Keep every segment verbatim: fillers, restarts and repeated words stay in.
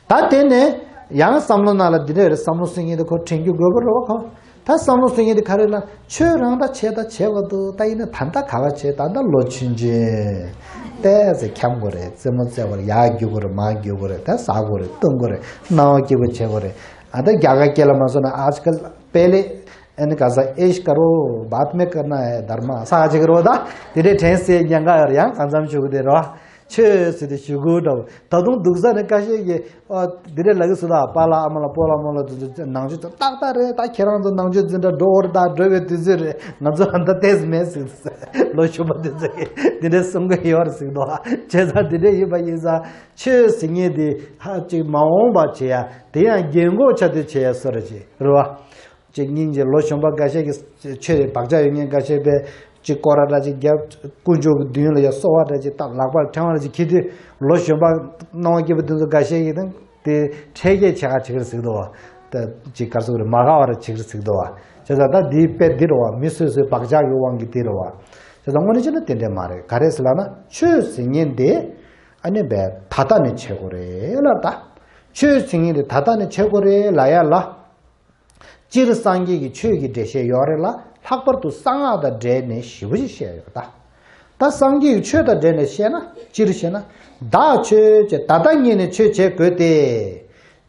ད་དེ་ནས་ཡང་བསམ་བློ་ནང་ལ་འདི་འདྲ་རེད། བསམ་བློ་ཟེར་མཁན་དེ་ཁོ་དྲན་རྒྱུ་དགོས་པ་རེད་བ། ཁོ་ད་བསམ་བློ་ཟེར་མཁན་དེ་ག་རེ་ལ། ཆོས་རང་ད་བྱས་ད་བྱས་པ་འདུག་ད་ཡིན་ན་ད་ལྟ་ག་པར་བྱས། ད་ལྟ་ལོ་ཆུང་ཆུང་ཏོག་ཙམ་འཁྱམ་དགོས་རེད། རྩེད་མོ་རྩེ་དགོས་རེད། ཡར་རྒྱུག་དགོས་རེད། མར་རྒྱུག་དགོས་རེད། ད་ཟ་དགོས་རེད། བཏུང་དགོས་རེད། སྣང་བ་སྐྱིད་པོ་བྱེད་དགོས་རེད། ཨ་ད་རྒྱ་གར་སྐད་ལ་མ་སོང་ན་ཨ་ཅི་ཀལ་པེ་ལེ་ཨ་ནི་ག་ས་ཨེ་ཤ་ཀ་རོ་བཱད་མེ་ཀར་ན་ཧེ་དར་མ་ས་ཅིག་རོ། ད་དེ་འདྲའི་དྲན་སའི་ཉེན་ཁ་ཡོད་རེད། ཡང་གང་འཚམ་ཞུ་གི་དེ་རོ། ཆོས་ཟེར་དུས་ཞུ་དགོས་འདྲ་བོ། ད་དུང་སྡུག་ས་ནི་ཁ་ཤས་ཀྱིས་ཨ་འདི་འདྲ་ལབ་ཀྱི་སུ་དང་། པཱ་ལགས་ཨ་མ་ལགས་སྤོ་ལགས་རྨོ་ལགས་དེ་ཚོ་ནང་ཆོས་ཚོ་ཏག་ཏག་རེད། ད་ཁྱེད་རང་ཚོ་ནང་ཆོས་འཛིན་གྲྭ་འགྲོ་བར་ད་འགྲོ་བའི་དུས་ཚོད་རེད། ང་ཚོ་ཨ་ད་ཏོག་ཙམ་མེད་ཟེར། ལོ་གཞོན་པ་དེ་ཚོ་གིས་འདི་འདྲ་གསུང་གི་ཡོད་རེད་ཟེར་གི་འདུག་བྱས་ཙང་འདི་འདྲ་ཡིན་པ་ཡིན་ཙང་ཆོས་ཟེར་མཁན་དེ་ཧ་ཅིག་མ་འོངས་པ་བྱེད་ཡ། དེ་ཡང་རྒན་གོག་ཆགས་དུས་བྱེད་ཡ་བཟོ་འདྲ་ཅིག་རེད་བ། ཅིག་སྙིང་རྗེ་ལོ་གཞོན་པ་འགའ་ཤས་ཀྱིས་ཆོས་ལ་བག་ཆགས་ཡོད་མཁན་འགའ་ཤས་པས་ཅིག་སྐོར་ར་འདྲ་ཅིག་བརྒྱབ། དཀོན་མཆོག་གི་མདུན་ལ་ཡ་གསོལ་བ་འདྲ་ཅིག་བཏབ། ལག་པར་ཕྲེང་བ་འདྲ་ཅིག་འཁྱེར་དུས་ལོ་གཞོན་པ་སྣང་བ་སྐྱིད་པོ་དེ་ཚོ་འགའ་ཤས་ཀྱིས་དང་དེ་འཕྲལ་སྐྱེལ་བྱེད་ག་བྱེད་ཀྱི་རེད་ཟེར་གི་འདུག་བ། ད་ཅིག་ག་རེ་ཟེར་དགོས་རེད། མ་དགའ་བ་ར་བྱེད་ཀྱི་རེད་ཟེར་གི་འདུག་བ། བྱས་ཙང་ད་འདི་དཔེ་འདི་རེད་བ། མི་སོ་སོའི་བག་ཆགས་ཀྱི་དབང་གིས་འདི་རེད་བ། བྱས་ཙང་དངོས་གནས་བྱས་ན་དེ་འདྲས་མ་རེད། ག་རེ་ཟེར་ལབ་ན་ཆོས་ཟེར་མཁན་དེ་ཨ་ནི་བས་ད་ལྟ་ནས་བྱེད་དགོས་རེད་ལབ། ད་ཆོས་ཟེར་མཁན་དེ་ད་ལྟ་ནས་བྱེད་དགོས་རེད་ལབ་ཡ་ལ། སྤྱིར་སངས་རྒྱས་ཀྱི་ཆོས་ཀྱི་འགྲེལ་བཤད་ཡོད་རེད་ལ། ལྷག་པར་དུ་གསང་སྔགས་དང་འབྲེལ་ནས་ཞེ་པོ་ཅིག་བཤད་ཡོད་ད། ད་སངས་རྒྱས་ཀྱི་ཆོས་དང་འབྲེལ་ནས་བཤད་ན། སྤྱིར་བཤད་ན། བདག་ཆོས་ཅན། ད་ལྟ་ཉིད་ནས་ཆོས་བྱེད་དགོས་ཏེ།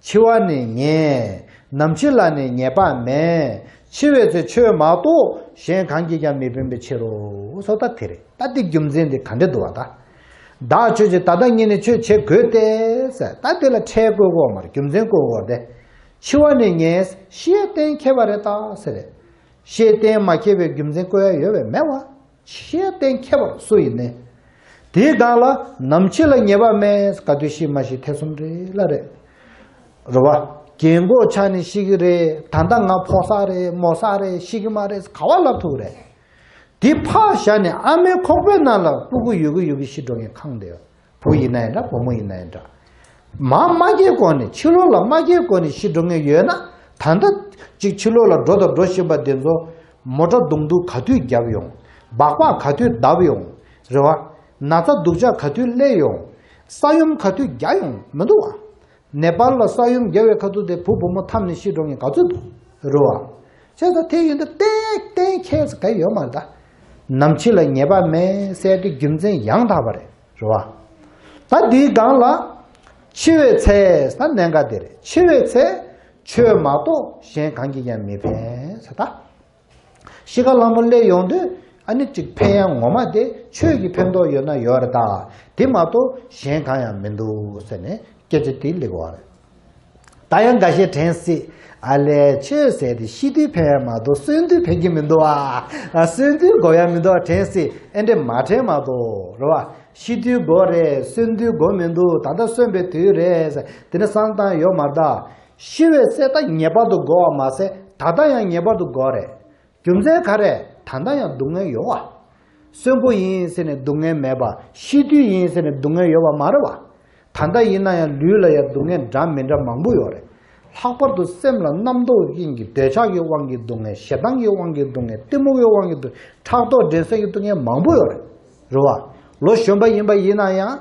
འཆི་བ་ནི་ངེས། ནམ་འཆི་ལ་ནི་ངེས་པ་མེད། འཆི་བའི་ཚེ་ཆོས་མ་གཏོགས་གཞན་གང་གིས་ཀྱང་མི་ཕན་པའི་ཕྱིར་རོ། སོ་ད་དེ་རེད། ད་འདི་རྒྱུ་མཚན་འདི་ག་འདྲ་འདུག་བ་ད། བདག་ཆོས་ཅན། ད་ལྟ་ཉིད་ནས་ཆོས་བྱེད་དགོས་ཏེ་ཟེར། ད་དེ་ལ་ཁྲལ་བཀོད་དགོས་མ་རེད། རྒྱུ་མཚན་བཀོད་དགོས་ཏེ། འཆི་བ་ནི་ངེས། ཤི་ཡ་གཏན་འཁེལ་བ་རེད་ད་ཟེར་རེད། ཤི་ཡ་གཏན་མ་འཁེལ་བའི་རྒྱུ་མཚན་བཀོད་ཡ་ཡོད་པས་མེད་བ། ཤི་ཡ་གཏན་འཁེལ་བ་རེད། སུ་ཡིན་ནའི། དེའི་སྒང་ལ་ནམ་འཆི་ལ་ངེས་པ་མེད། ག་དུས་ཤི་མ་ཤི་ཐེ་ཚོམ་རེད་ལ་རེད། རེད་བ། རྒན་གོག་ཆགས་ནས་ཤི་གི་རེད། ད་ལྟ་ང་ཕོ་གསར་རེད། མོ་གསར་རེད། ཤི་གི་མ་རེད། ག་བ་ལབ་ཐུབ་རེད། དེ་ཕར་བཞག་ནས་ཨ་མའི་ཁོག་པའི་ནང་ལ་སྤུ་གུ་ཡོད་གི་ཡོད་གི་ཤི་འགྲོ་མཁན་གང་དེ་ཡོད། བུ་ཡིན་ན་ཡང་འདྲ། བུ་མོ་ཡིན་ན་ཡང་འདྲ། མ་མ་སྐྱེས་གོང་ནས། ཕྱི་ལོགས་ལ་མ་སྐྱེས་གོང་ནས་ཤི་འགྲོ་མཁན་ཡོད་ན། ད་ལྟ་ཅིག་ཕྱི་ལོགས་ལ་འགྲོ་དང་འགྲོ་བཞིན་པ་དེ་ཚོ་མོ་ཊ་རྡུང་རྡུང་ག་དུས་བརྒྱབ་ཡོང་། སྦག་སྦག་ག་དུས་བརྡབ་ཡོང་། རེད་བ། ན་ཚ་སྡུག་ཅག་ག་དུས་སླེབས་ཡོང་། ས་ཡོམ་ག་དུས་རྒྱག་ཡོང་། མི་འདུག་བ། ནེ་པཱལ་ལ་ས་ཡོམ་བརྒྱབ་པའི་ཁ་ཐུག་དེ་བུ་བུ་མོ་འཐམས་ནས་ཤི་འགྲོ་མཁན་ག་ཚོད་འདུག་རེད་བ། བྱས་ཙང་དེ་ཡིན་དུས་གཏན་གཏན་འཁེལ་ཟེར་ག་ཡོད་མ་རེད་ད། ནམ་འཆི་ལ་ངེས་པ་མེད་ཟེར་དེ་རྒྱུ་མཚན་ཡང་དག་པ་རེད། རེད་བ། ད་འདིའི་སྒང་ལ་འཆི་བའི་ཚེ་ཟེར་ན་གནད་འགག་དེ་རེད། འཆི་བའི་ཚེ་ཆོས་མ་གཏོགས་གཞན་གང་གིས་ཀྱང་མི་ཕན་ཟེར་ད། ཤི་ཁ་ལྷང་པོ་སླེབས་ཡོང་དུས་ཨ་ནི་ཅིག་ཕན་ཡ་ངོ་མ་དེ་ཆོས་ཀྱི་ཕན་ཐོགས་ཡོད་ན་ཡོད་རེད་ད། དེ་མ་གཏོགས་གཞན་གང་ཡང་མི་འདུག་ཟེར་ནས་སྐད་ཆ་དེ་སླེབས་ཡོད་རེད། ད་ཡང་འགའ་ཤས་དྲན་སྲིད། ཨ་ལས་ཆོས་ཟེར་དེ་ཤི་དུས་ཕན་ཡ་མ་གཏོགས་གསོན་དུས་ཕན་གྱི་མི་འདུག་ཨ། གསོན་དུས་དགོས་ཡ་མི་འདུག་ཨ་དྲན་སྲིད། ཨེ་འདྲས་མ་དྲན་མ་གཏོགས་རེད་བ། ཤི་དུས་དགོས་རེད། གསོན་དུས་དགོས་མི་འདུག་ད་ལྟ་གསོན་པའི་དུས་རེད་ཟེར་དེ་འདྲ་བསམ་བཏང་ཡོད་མ་རེད་ད། ཤི་བའི་ཚེ་ད་ངེས་པར་དུ་དགོས་པ་མ་ཟད་ད་ལྟ་ཡང་ངེས་པར་དུ་དགོས་རེད། རྒྱུ་མཚན་ག་རེ། ད་ལྟ་ཡང་སྡུག་བསྔལ་ཡོད་བ། གསོན་པོ་ཡིན་ཟེར་ནས་སྡུག་བསྔལ་མེད་པ། ཤི་དུས་ཡིན་ཟེར་ནས་སྡུག་བསྔལ་ཡོད་པ་མ་རེད་བ། ད་ལྟ་ཡིན་ན་ཡང་ལུས་ལ་ཡང་སྡུག་བསྔལ་འདྲ་མི་འདྲ་མང་པོ་ཡོད་རེད། ལྷག་པར་དུ་སེམས་ལ་རྣམ་རྟོག་ཀྱི་འདོད་ཆགས་ཀྱི་དབང་གིས་སྡུག་བསྔལ། ཞེ་སྡང་གི་དབང་གིས་སྡུག་བསྔལ། གཏི་མུག་གི་དབང་གིས་སྡུག་ཕྲག་དོག་འགྲན་སེམས་ཀྱི་སྡུག་བསྔལ་མང་པོ་ཡོད་རེད། རེད་བ། ལོ་གཞོན་པ་ཡིན་པ་ཡིན་ན་ཡང་།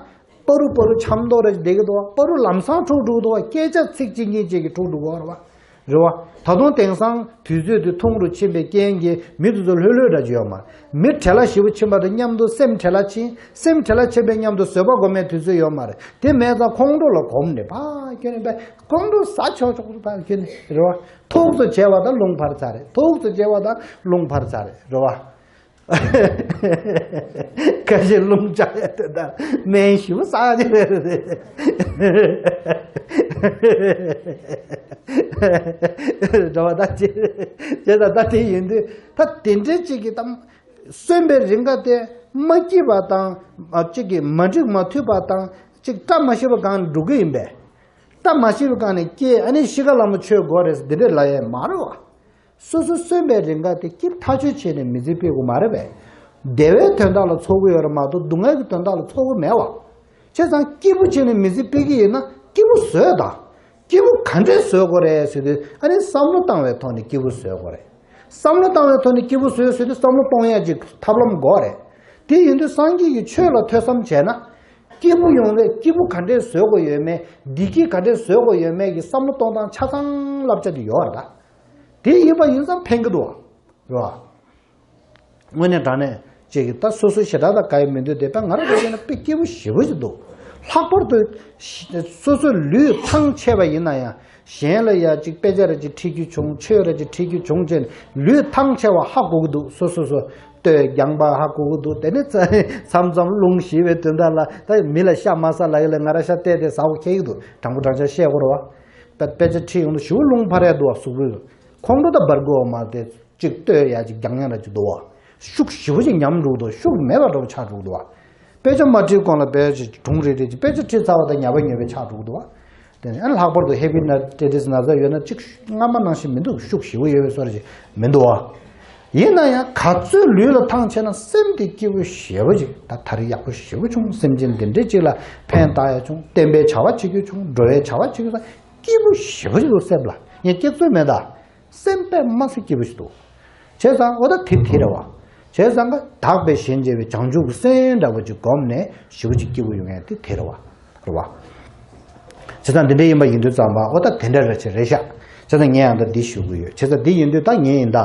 པ་རུ་པ་རུ་འཆམ་མདོག་རེ་བསྡད་ཀྱི་འདུག་བ། པ་རུ་ལམ་སང་འཁྲུག་འགྲོ་གི་འདུག་བ། སྐད་ཆ་ཚིག་གཅིག་གཉིས་གཅིག་གིས་འཁྲུག་འགྲོ་གི་རེད་བ། རེད་བ། ད་དུང་དེང་སང་དུས་ཚོད་དེ་ཐུང་རུ་ཕྱིན་པའི་རྐྱེན་གྱིས་མི་དེ་ཚོ་ལྷོད་ལྷོད་འདྲ་ཅིག་ཡོད་མ་རེད། མི་བྲེལ་བ་ཞེ་པོ་ཕྱིན་པ་དང་མཉམ་དུ་སེམས་བྲེལ་བ་ཕྱིན། སེམས་བྲེལ་བ་ཕྱིན་པའི་མཉམ་དུ་བཟོད་པ་སྒོམ་པའི་དུས་ཚོད་ཡོད་མ་རེད། དེ་མེད་ཙང་ཁོང་ཁྲོ་ལ་གོམས་ནས་ཕར་ཁྱོན་ནས་ཕར་ཁོང་ཁྲོ་ཟ་ཆོག་ཆོག་ཕར་ཁྱོན་ནས་རེད་བ། ཐུགས་སུ་བྱས་པ་དང་རླུང་འཕར་ཚར་རེད། ཐུགས་སུ་བྱས་པ་དང་རླུང་འཕར་ཚར་རེད། རེད་བ། ཁ་ཤས་རླུང་ལྕགས་ཡ་དེ་དང་སྨན་ཞིམ་ཟ་ཡ་དེ་རེད། འགྲོ་བ་ད་ཅི་ཅེ་ད་ད་དེ་ཡིན་དུས་ད་དེ་འདྲའི་གཅིག་གི་གཏམ་གསོན་པའི་རིང་ག་དེ་མ་སྐྱིད་པ་དང་གཅིག་གི་མ་འགྲིག་མ་མཐུན་པ་དང་གཅིག་བཀྲ་མ་ཤིས་པ་གང་འགྲོ་གི་ཡིན་པས། བཀྲ་མ་ཤིས་པ་གང་ནས་སྐྱེ་ཨ་ནི་ཤི་ཁ་ལ་མོ་ཆོས་དགོས་རེད་འདི་འདྲས་ལ་ཡ་མ་རེད་བ། སོ་སོ་གསོན་པའི་རིང་ག་དེ་སྐྱིད་ཐག་ཆོད་བྱས་ནས་མི་ཚེ་སྤེལ་དགོས་མ་རེད་པས། བདེ་བའི་དོན་དག་ལ་འཚོ་གི་ཡོད་རེད་མ་གཏོགས་སྡུག་བསྔལ་གྱི་དོན་དག་ལ་འཚོ་གི་མེད་བ། བྱས་ཙང་སྐྱིད་པོ་བྱས་ནས་མི་ཚེ་སྤེལ་གི་ཡིན་ན་སྐྱིད་པོ་བཟོས་དང་། སྐྱིད་པོ་ག་འདྲས་བཟོས་དགོས་རེད་ཟེར་དུས་ཨ་ནི་བསམ་བློ་བཏང་བའི་ཐོག་ནས་སྐྱིད་པོ་བཟོས་དགོས་རེད། བསམ་བློ་བཏང་བའི་ཐོག་ནས་སྐྱིད་པོ་བཟོས་ཟེར་དུས་བསམ་བློ་གཏོང་ཡ་ཅིག་ཐབས་ལམ་དགོས་རེད། དེ་ཡིན་དུས་སངས་རྒྱས་ཀྱི་ཆོས་ལ་ཐོས་བསམ་བྱས་ན། སྐྱིད་པོ་ཡོང་བའི་སྐྱིད་པོ་ག་འདྲས་བཟོ་དགོས་ཡོད་མེད། བདེ་སྐྱིད་ག་འདྲས་བཟོ་དགོས་ཡོད་མེད་ཀྱི་བསམ་བློ་གཏོང་སྟངས་ཆ་ཚང་བསླབ་བྱ་དེ་ཡོད་རེད་ད། དེ་ཡིན་པ་ཡིན་ཙང་ཕན་གི་འདུག་བ། རེད་བ། དངོས་གནས་དྲང་གནས་ཅིག་གིས་ད་སོ་སོའི་ཞེ་དྲག་དང་དགའ་ཡི་མི་འདུག་དེ་དཔེ་ང་རང་ག་བྱས་ན་དཔེ་སྐྱིད་པོ་ཞེ་པོ་ཞིག་འདུག་ལྷག་པར་དུ་ཤ་སོ་སོའི་ལུས་ཐང་ཆད་པ་ཡིན་ན་ཡང་གཞན་ལ་ཡ་ཅིག་དཔེ་ཆ་ར་ཅིག་ཁྲིད་རྒྱུ་བྱུང་། ཆོས་ར་ཅིག་ཁྲིད་རྒྱུ་བྱུང་བྱས་ནས་ལུས་ཐང་ཆད་པ་ཧ་གོ་གི་འདུག་སོ་སོ་སོ་ལྟོས་རྒྱང་པ་ཧ་གོ་གི་འདུག་དེ་ནས་མཚམས་མཚམས་རླུང་ཞི་བའི་དོན་དག་ལ་ད་མི་ལ་ཤ་མ་ཟ་ལབ་ཡ་ལ་ང་ར་ཤ་བལྟས་ཏེ་ཟ་བོ་ཁེལ་གི་འདུག་དྲང་པོ་དྲང་བཞག་བཤད་དགོས་རེད་བ། དཔེ་དཔེ་ཆ་ཁྲིད་ཡོང་དུས་ཞེ་པོ་རླུང་འཕར་ཡ་འདུག་བ། གཟུགས་པོའི་ཁོང་ཁྲོ་ད་འབར་དགོས་བ་མ་རེད་དེ། གཅིག་ལྟོས་ཡ་གཅིག་རྒྱང་ཡང་ར་གཅིག་འདུག་བ། ཤུགས་ཞེ་པོ་ཅིག་ཉམས་འགྲོ་གི་འདུག་ཤུགས་མེད་པ་འདྲ་པོ་ཆགས་འགྲོ་གི་འདུག་བ། དཔེ་ཆ་མ་ཁྲིད་གོང་ལ་དཔེ་ཆ་སྒྲུང་རེ་རེ་ཅིག་དཔེ་ཆ་ཁྲིད་ཚར་བ་དང་ཉབ་པ་ཉོབ་པ་ཆགས་འགྲོ་གི་འདུག་བ། དེ་ནས་ཨ་ནི་ལྷག་པར་དུ་ཧེ་པི་ནེ་ཊེ་ཊི་སི་ན་ཚ་ཡོད་ན་གཅིག་སྔ་མ་ནང་བཞིན་མི་འདུག་ཤུགས་ཞེ་པོ་ཡོད་པའི་བཟོ་འདྲ་ཅིག་མི་འདུག་བ། ཡིན་ན་ཡང་ག་ཚོད་ལུས་ལ་ཐང་ཆད་ན་སེམས་དེ་སྐྱིད་པོ་ཞེ་པོ་ཅིག་ད་ད་རེས་ཡག་པོ་ཞེ་པོ་བྱུང་། སེམས་ཅན་འདི་འདྲས་ཅིག་ལ་ཕན་བཏགས་ཡ་བྱུང་། བསྟན་པའི་བྱ་བ་བྱེད་རྒྱུ་བྱུང་། འགྲོ་བའི་བྱ་བ་བྱེད་རྒྱུ་བྱུང་། སྐྱིད་པོ་ཞེ་པོ་ཅིག་འདུག་སེམས་ལ་ངས་སྐྱག་རྫུན་མེད་ད། སེམས་དཔེ་མ་སྲིད་སྐྱིད་པོ་ཞིག་འདུག་བྱས་ཙང་འོ་ད་དེ་དེ་རེད་བ། བྱས་ཙང་ཀ་དག་པའི་ཞལ་མཇལ་བའི་བྱང་ཆུབ་ཀྱི་སེམས་འདྲ་པོ་ཅིག་བསྒོམས་ནས་ཞེ་པོ་ཅིག་སྐྱིད་པོ་ཡོང་ཡ་དེ་དེ་རེད་བ། རེད་བ། བྱས་ཙང་འདི་འདྲ་ཡིན་པ་ཡིན་དུས་ཙམ་པ་འོ་ད་དེ་འདྲ་རེད་ཅེས་རེད་ཤག་བྱས་ཙང་ངས་ཡང་ད་འདི་ཞུ་གི་ཡོད། བྱས་ཙང་འདི་ཡིན་དུས་ད་ངས་ཡིན་ད།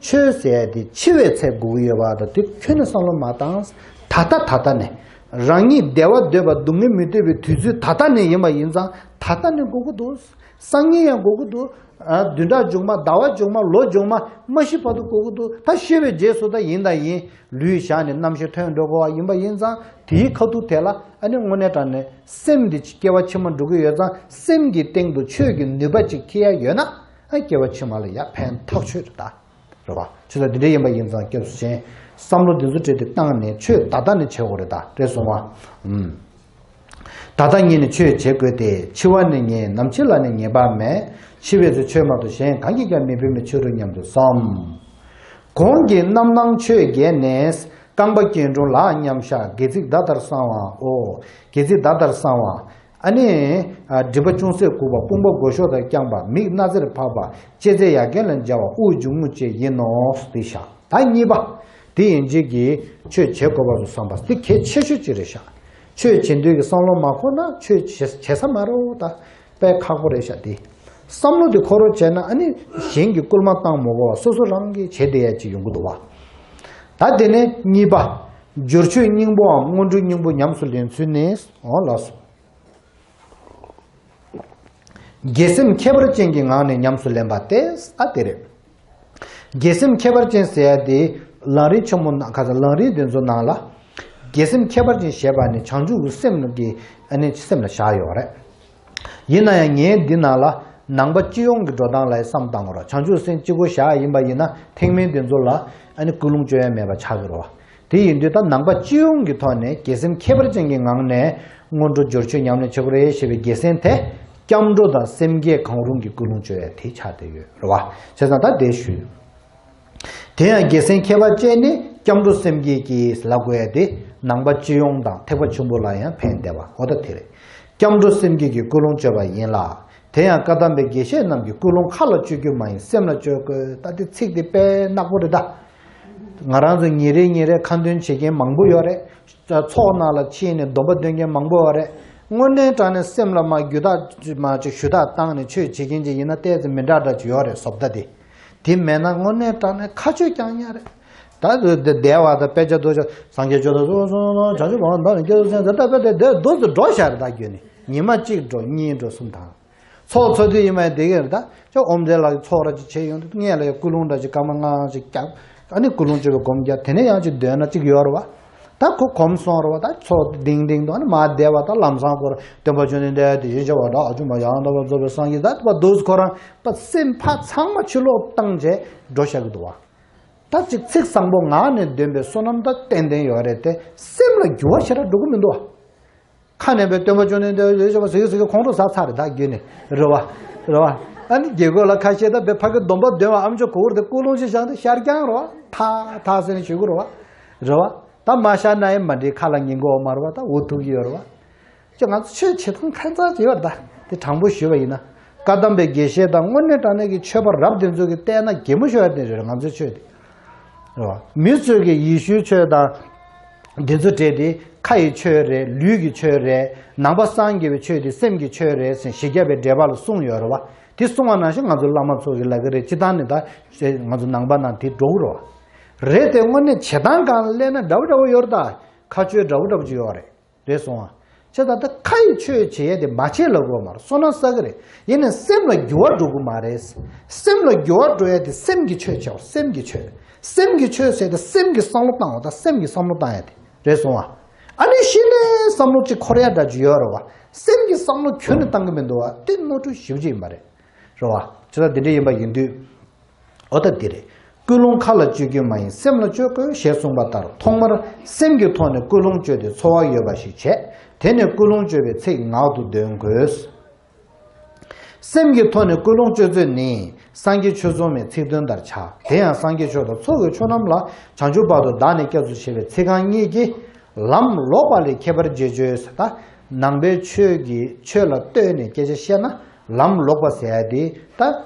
ཆོས་ཟེར་ཡ་དེ་འཆི་བའི་ཚེ་དགོས་ཀྱི་ཡོད་པ་ད་དེ་ཁྱོན་ནས་བསམ་བློ་མ་བཏང་། ད་ལྟ་ད་ལྟ་ནས་རང་ཉིད་བདེ་བ་འདོད་པ་སྡུག་བསྔལ་མི་འདོད་པའི་དུས་ཚོད་ད་ལྟ་ནས་ཡིན་པ་ཡིན་ཙང་ད་ལྟ་ནས་དགོས་ཀྱི་འདུག་སང་ཉིན་ཡང་དགོས་ཀྱི་འདུག་ཨ། བདུན་ཕྲག་མཇུག་མ། ཟླ་བ་མཇུག་མ། ལོ་མཇུག་མ། མ་ཤི་བར་དུ་དགོས་ཀྱི་འདུག་ད་ཤི་བའི་རྗེས་སུ་ད་ཡིན་ད་ཡིན། ལུས་བཞག་ནས་རྣམ་ཤེས་ཐོན་འགྲོ་དགོས་པ་ཡིན་པ་ཡིན་ཙང་དེའི་ཁ་ཐུག་དེ་ལ་ཨ་ནི་དངོས་གནས་དྲང་གནས་སེམས་འདི་སྐྱེ་བ་ཕྱི་མ་འགྲོ་གི་ཡོད་ཙང་སེམས་ཀྱི་སྟེང་དུ་ཆོས་ཀྱི་ནུས་པ་ཅིག་འཁྱེར་ཡ་ཡོད་ན་ཨ་སྐྱེ་བ་ཕྱི་མ་ལ་ཡ་ཕན་ཐག་ཆོད་རེད་ད། རེད་བ། ཆོས་ད་འདི་འདྲ་ཡིན་པ་ཡིན་ཙང་སྐྱབས་སུ་མཆི། བསམ་བློ་འདི་ཚོ་བྲིས་ཏེ་བཏང་ནས་ཆོས་ད་ལྟ་ནས་བྱེད་དགོས་རེད་ད་རེད་སོང་བ། ཨུམ། ད་ལྟ་ཉིད་ནས་ཆོས་བྱེད་དགོས་ཏེ། འཆི་བ་ནི་ངེས། ནམ་འཆི་ལ་ནི་ངེས་པ་མེད། འཆི་བའི་ཚེ་ཆོས་མ་གཏོགས་གཞན་གང་གིས་ཀྱང་མི་ཕན་པའི་ཕྱིར་རོ་སྙམ་དུ་བསམ། གོང་གི་རྣམ་སྣང་ཆོས་བརྒྱད་ནས། རྐང་པ་སྐྱིལ་ཀྲུང་ལག་མཉམ་བཞག་སྒལ་ཚིགས་ཟླ་ལྟར་གསང་བའོ། སྒལ་ཚིགས་ཟླ་ལྟར་གསང་བ། ཨ་ནི། ཨ། མགྲིན་པ་ཅུང་ཟད་གུག་པ། དཔུང་པ་མགོ་གཤོག་དང་བརྐྱངས་པ། མིག་སྣ་རྩེར་ཕབ་པ། ལྕེ་རྩེ་ཡ་རྐན་ལ་འཇགས་པ། དབུགས་འབྱུང་རྔུབ་བཅས་ཡིན་ནོ། འདི་བཞག་ད་གཉིས་པ། དེ་ཡིན་གཅིག་གིས་ཆོས་བྱེད་དགོས་པ་སོགས་བསམ་པ་འདི་གལ་ཆེ་ཤོས་ཅིག་རེད་ཤག་ཆོས་བྱེད་འདོད་ཀྱི་བསམ་བློ་མ་འཁོར་ན་ཆོས་བྱེད་བྱེད་ས་མ་རེད་ད། དཔེ་ཁག་པོ་རེད་ཤག་དེ། བསམ་བློ་དེ་འཁོར་རོགས་བྱས་ན་ཨ་ནི་གཞན་གྱིས་སྐུལ་མ་བཏང་མ་དགོས་པ་སོ་སོ་རང་གིས་བྱེད་བསྡད་ཡ་ཅིག་ཡོང་གི་འདུག་བ། ད་དེ་ནས་གཉིས་པ། སྦྱོར་ཆོས་སྙིང་པོའམ་སྔོན་འགྲོ་སྙིང་པོ་ཉམས་སུ་ལེན་ཚུལ་ནི། འོ་ལགས་སོ། དགེ་སེམས་ཁྱད་པར་ཅན་གྱི་ངང་ནས་ཉམས་སུ་ལེན་པ་སྟེ། ཨ་དེ་རེད། དགེ་སེམས་ཁྱད་པར་ཅན་ཟེར་ཡ་དེ་ལམ་རིམ་ཆེན་མོ་ནང་ཁ་ས་ལམ་རིམ་དེ་ཚོ་ནང་ལ། དགེ་སེམས་ཁྱད་པར་ཅན་ཞེས་པ་ནི་བྱང་ཆུབ་ཀྱི་སེམས་ཀྱི་ཨ་ནི་སེམས་ལ་བཞག་ཡོད་རེད། ཡིན་ན་ཡང་ངས་འདི་ནང་ལ་ནང་པ་སྤྱི་ཡོངས་ཀྱི་འགྲོ་སྟངས་ལ་བསམ་བཏང་དགོས་ར། བྱང་ཆུབ་སེམས་གཅིག་པོ་བཞག་ཡིན་པ་ཡིན་ན་ཐེག་དམན་དེ་ཚོ་ལ་ཨ་ནི་ཀུན་སློང་བཅོ་ཡ་མེད་པ་ཆགས་ཀྱི་རེད་བ། དེ་ཡིན་དུས་ད་ནང་པ་སྤྱི་ཡོངས་ཀྱི་ཐོག་ནས་དགེ་སེམས་ཁྱད་པར་ཅན་གྱི་ངང་ནས་སྔོན་འགྲོ་སྦྱོར་ཆོས་ཉམས་ལེན་བྱེད་དགོས་རེད་ཞེས་པའི་དགེ་སེམས་དེ་སྐྱབས་འགྲོ་དང་སེམས་བསྐྱེད་གང་རུང་གི་ཀུན་སློང་བཅོ་ཡ་དེ་ཆགས་བསྡད་ཡོད་རེད་བ། བྱས་ཙང་ད་དེ་ཞུས། དེ་ཡང་དགེ་སེམས་ཁྱད་པར་ཅན་ནི་སྐྱབས་འགྲོ་སེམས་བསྐྱེད་ཀྱིས་ལབ་དགོས་ཡ་དེ་ནང་པ་སྤྱི་ཡོངས་དང་ཐེག་པ་ཆེན་པོ་ལ་ཡང་ཕན་བདེ་བ་འོ་ད་དེ་རེད། སྐྱབས་འགྲོ་སེམས་བསྐྱེད་ཀྱིས་ཀུན་སློང་བཅོས་པ་ཡིན་ལ། དེ་ཡང་བཀའ་གདམས་པའི་དགེ་བཤེས་རྣམས་ཀྱིས་ཀུན་སློང་ཁ་ལ་བཅོས་རྒྱུ་མ་ཡིན་སེམས་ལ་བཅོས་དགོས། ད་དེ་ཚིག་དེ་དཔེ་ནག་པོ་རེད་ད། ང་རང་ཚོ་ཉིན་རེ་ཉིན་རེ་ཁ་འདོན་བྱེད་མཁན་མང་པོ་ཡོད་རེད། ཚོགས་ནང་ལ་ཕྱིན་ནས་སྡོམ་པ་འདོན་མཁན་མང་པོ་ཡོད་རེད། དངོས་གནས་དྲང་གནས་སེམས་ལ་མ་རྒྱུད་དག་མ་ཅིག་ཞུ་དག་བཏང་ནས་ཆོས་བྱེད་མཁན་ཅིག་ཡིན་ན་ཏོག་ཙམ་མི་འདྲ་འདྲ་ཅིག་ཡོད་རེད་བཟོ་ལྟ་དེ། དེ་མེད་ན་དངོས་གནས་དྲང་གནས་ཁ་ཆོས་རྐྱང་རྐྱང་རེད། ད་དུ་དེ་བདེ་བ་དང་དཔེ་ཆ་ཐོས་ཤོག་སངས་རྒྱས་ཆོས་དང་སོ་སོ་སོ་སོ་བྱང་ཆུབ་བར་དོ་ནི་སྐྱེ་སོ་སེམས་ཟེར་ད་དཔེ་དེ་དེ་དུས་སུ་འགྲོ་ཤར་ད་རྒྱུ་ནི་ཉི་མ་གཅིག་འགྲོ་གཉིས་འགྲོ་གསུམ་དང་། ཚོགས་འཚོགས་དུས་ཡིན་མ་ཡིན་དེ་གས་རེད་ད། ཅོ་ཨོམ་དེ་ལ་ཚོགས་ར་ཅིག་བྱས་ཡོང་དུས་ངས་ལ་ཡ་ཀུན་སློང་འདྲ་ཅིག་སྐར་མ་ལྔ་ཅིག་རྒྱབ། ཨ་ནི་ཀུན་སློང་བཅོས་པའི་སྒོམ་རྒྱག་དེ་ནས་ཡང་ཅིག་འདོན་ན་ཅིག་ཡོད་རེད་བ། ད་ཁོ་གོམས་སོང་རེད་བ། ད་ཚོགས་ལྡིང་ལྡིང་དུ་ཨ་ནི་མ་བསྡད་བ་ད་ལམ་སང་ཁོ་ར་སྟོན་པ་བཅོམ་ལྡན་འདས་དེ་བཞིན་གཤེགས་པ་དགྲ་བཅོམ་པ་ཡང་དག་པར་རྫོགས་པའི་སངས་རྒྱས་ད་བ་འདུག་ཁོ་རང་པ་སེམས་ཕ་ཚང་མ་ཕྱི་ལོག་བཏང་བྱས་འགྲོ་བཞག་གི་འདུག་བ། ད་ཅིག་ཚིག་བཟང་པོ་ངག་ནས་འདོན་པའི་བསོད་ནམས་ད་ཏན་ཏན་ཡོད་རེད་དེ་སེམས་ལ་འགྱུར་བ་ཞེ་དྲག་འགྲོ་གི་མི་འདུག་བ། ཁ་ནས་པའི་སྟོན་པ་བཅོམ་ལྡན་འདས་ཡོད་ཅེས་པ་ཟེར་གི་ཟེར་གི་ཁོང་ཁྲོ་ཟ་ཚར་རེད་ད་རྒྱུན་ནས་རེད་བ། རེད་བ། ཨ་ནི་རྒྱལ་སྒོ་ལ་ཁ་ཤས་ད་པའི་ཕ་གི་སྡོམ་པ་འདོན་བ་ཨམ་ཅོག་གོ་བུར་དེ་ཀུན་སློང་ཞིག་བཞག་སྟེ་ཤར་རྐྱང་རེད་བ། ཐག་ཐག་ཟེར་ནས་ཞུ་གི་རེད་བ། རེད་བ། ད་མ་ཤར་ན་ཡང་མ་འགྲིག་ཁ་ལ་ཉན་གོ་མ་རེད་བ་ད་འུ་ཐུག་གི་ཡོད་རེད་བ། ཅེས་ང་ཚོ་ཆོས་བྱེད་སྟངས་ཁ་ཚ་ཅིག་ཡོད་རེད་ད། དེ་དྲང་པོ་ཞུས་པ་ཡིན་ན། བཀའ་གདམས་པའི་དགེ་བཤེས་དང་དངོས་གནས་དྲང་གནས་ཀྱི་ཆོས་པ་རབ་དེ་ཚོ་གིས་བལྟས་ན་གད་མོ་ཤོར་ཡ་དེ་རེད་ང་ཚོའི་ཆོས་དེ། རེད་བ། མི་ཚོས་ཀྱི་ཡེ་ཤུའི་ཆོས་དང་། འདི་ཚོ་འདྲེས་ཏེ་ཁ་ཡི་ཆོས་རེད། ལུས་ཀྱི་ཆོས་རེད། ནང་པ་སངས་རྒྱས་པའི་ཆོས་དེ་སེམས་ཀྱི་ཆོས་རེད་ཟེར་བཞི་བརྒྱ་པའི་འགྲེལ་པ་ལ་གསུངས་ཡོད་རེད་བ། དེ་གསུངས་པ་ནང་བཞིན་ང་ཚོ་བླ་མ་ཚོ་གིས་ལབ་ཀྱི་རེད། སྤྱིར་བཏང་ནས་ད་ང་ཚོ་ནང་པ་ནང་དེ་འགྲོ་གི་རེད་བ། རེད་དེ་དངོས་གནས་བྱེད་སྟངས་སྒང་ལ་སླེབས་ན་འདྲ་བོ་འདྲ་བོ་ཡོད་རེད། ད་ཁ་ཆོས་འདྲ་བོ་འདྲ་བོ་ཅིག་ཡོད་རེད། རེད་སོང་ཨ། བྱས་ཙང་ད་ཁ་ཡི་ཆོས་བྱེད་ཡས་དེ་མ་བྱེད་ལབ་དགོས་མ་རེད། བསོད་ནམས་བསགས་ཀྱི་རེད། ཡིན་ནའི་སེམས་ལ་འགྱུར་བ་འགྲོ་གི་མ་རེད། སེམས་ལ་འགྱུར་བ་འགྲོ་ཡས་དེ་སེམས་ཀྱི་ཆོས་བྱེད་པ། སེམས་ཀྱི་ཆོས། སེམས་ཀྱི་ཆོས་ཟེར་དེ་སེམས་ཀྱི་བསམ་བློ་བཏང་བ་དང་སེམས་ཀྱི་བསམ་བློ་བཏང་ཡས་དེ་རེད་སོང་ཨ། ཨ་ནི་གཞི་ནས་བསམ་བློ་གཅིག་འཁོར་ཡས་འདྲ་ཅིག་ཡོད་རེད་བ། སེམས་ཀྱི་བསམ་བློ་ཁྱོན་ནས་བཏང་གི་མི་འདུག་བ། དེ་ནོར་འཁྲུལ་ཞེ་པོ་ཅིག་ཡིན་པ་རེད། རེད་བ། བྱས་ཙང་དེ་འདྲ་ཡིན་པ་ཡིན་དུས། འོ་ད་འདི་རེད། ཀུན་སློང་ཁ་ལ་སྤྱོད་རྒྱུ་མ་ཡིན་སེམས་ལ་སྤྱོད་དགོས་ཞེས་གསུངས་པ་ལྟར། ཐོག་མར་སེམས་ཀྱི་ཐོག་ནས་ཀུན་སློང་སྤྱོད་དེ་ཚོར་བ་ཡོད་པ་ཞིག་བྱས། དེ་ནས་ཀུན་སློང་སྤྱོད་པའི་ཚིག་ངག་ཏུ་འདོན་དགོས། སེམས་ཀྱི་ཐོག་ནས་ཀུན་སློང་སྤྱོད་ཚུལ་ནི། སངས་རྒྱས་ཆོས་ཚོགས་མའི་ཚིག་དོན་ལྟར་བྱ། དེ་ཡང་སངས་རྒྱས་ཆོས་དང་ཚོགས་ཀྱི་མཆོག་རྣམས་ལ། བྱང་ཆུབ་བར་དུ་བདག་ནི་སྐྱབས་སུ་མཆི་བའི་ཚིག་རྐང་གཉིས་ཀྱིས། ལམ་ལོག་པ་ལས་ཁྱད་པར་འབྱེད་བྱེད་ཟེར། ད་ནང་པའི་ཆོས་ཀྱི་ཆོས་ལ་ལྟོས་ནས་སྐད་ཆ་བཤད་ན། ལམ་ལོག་པ་ཟེར་ཡ་དེ་ད་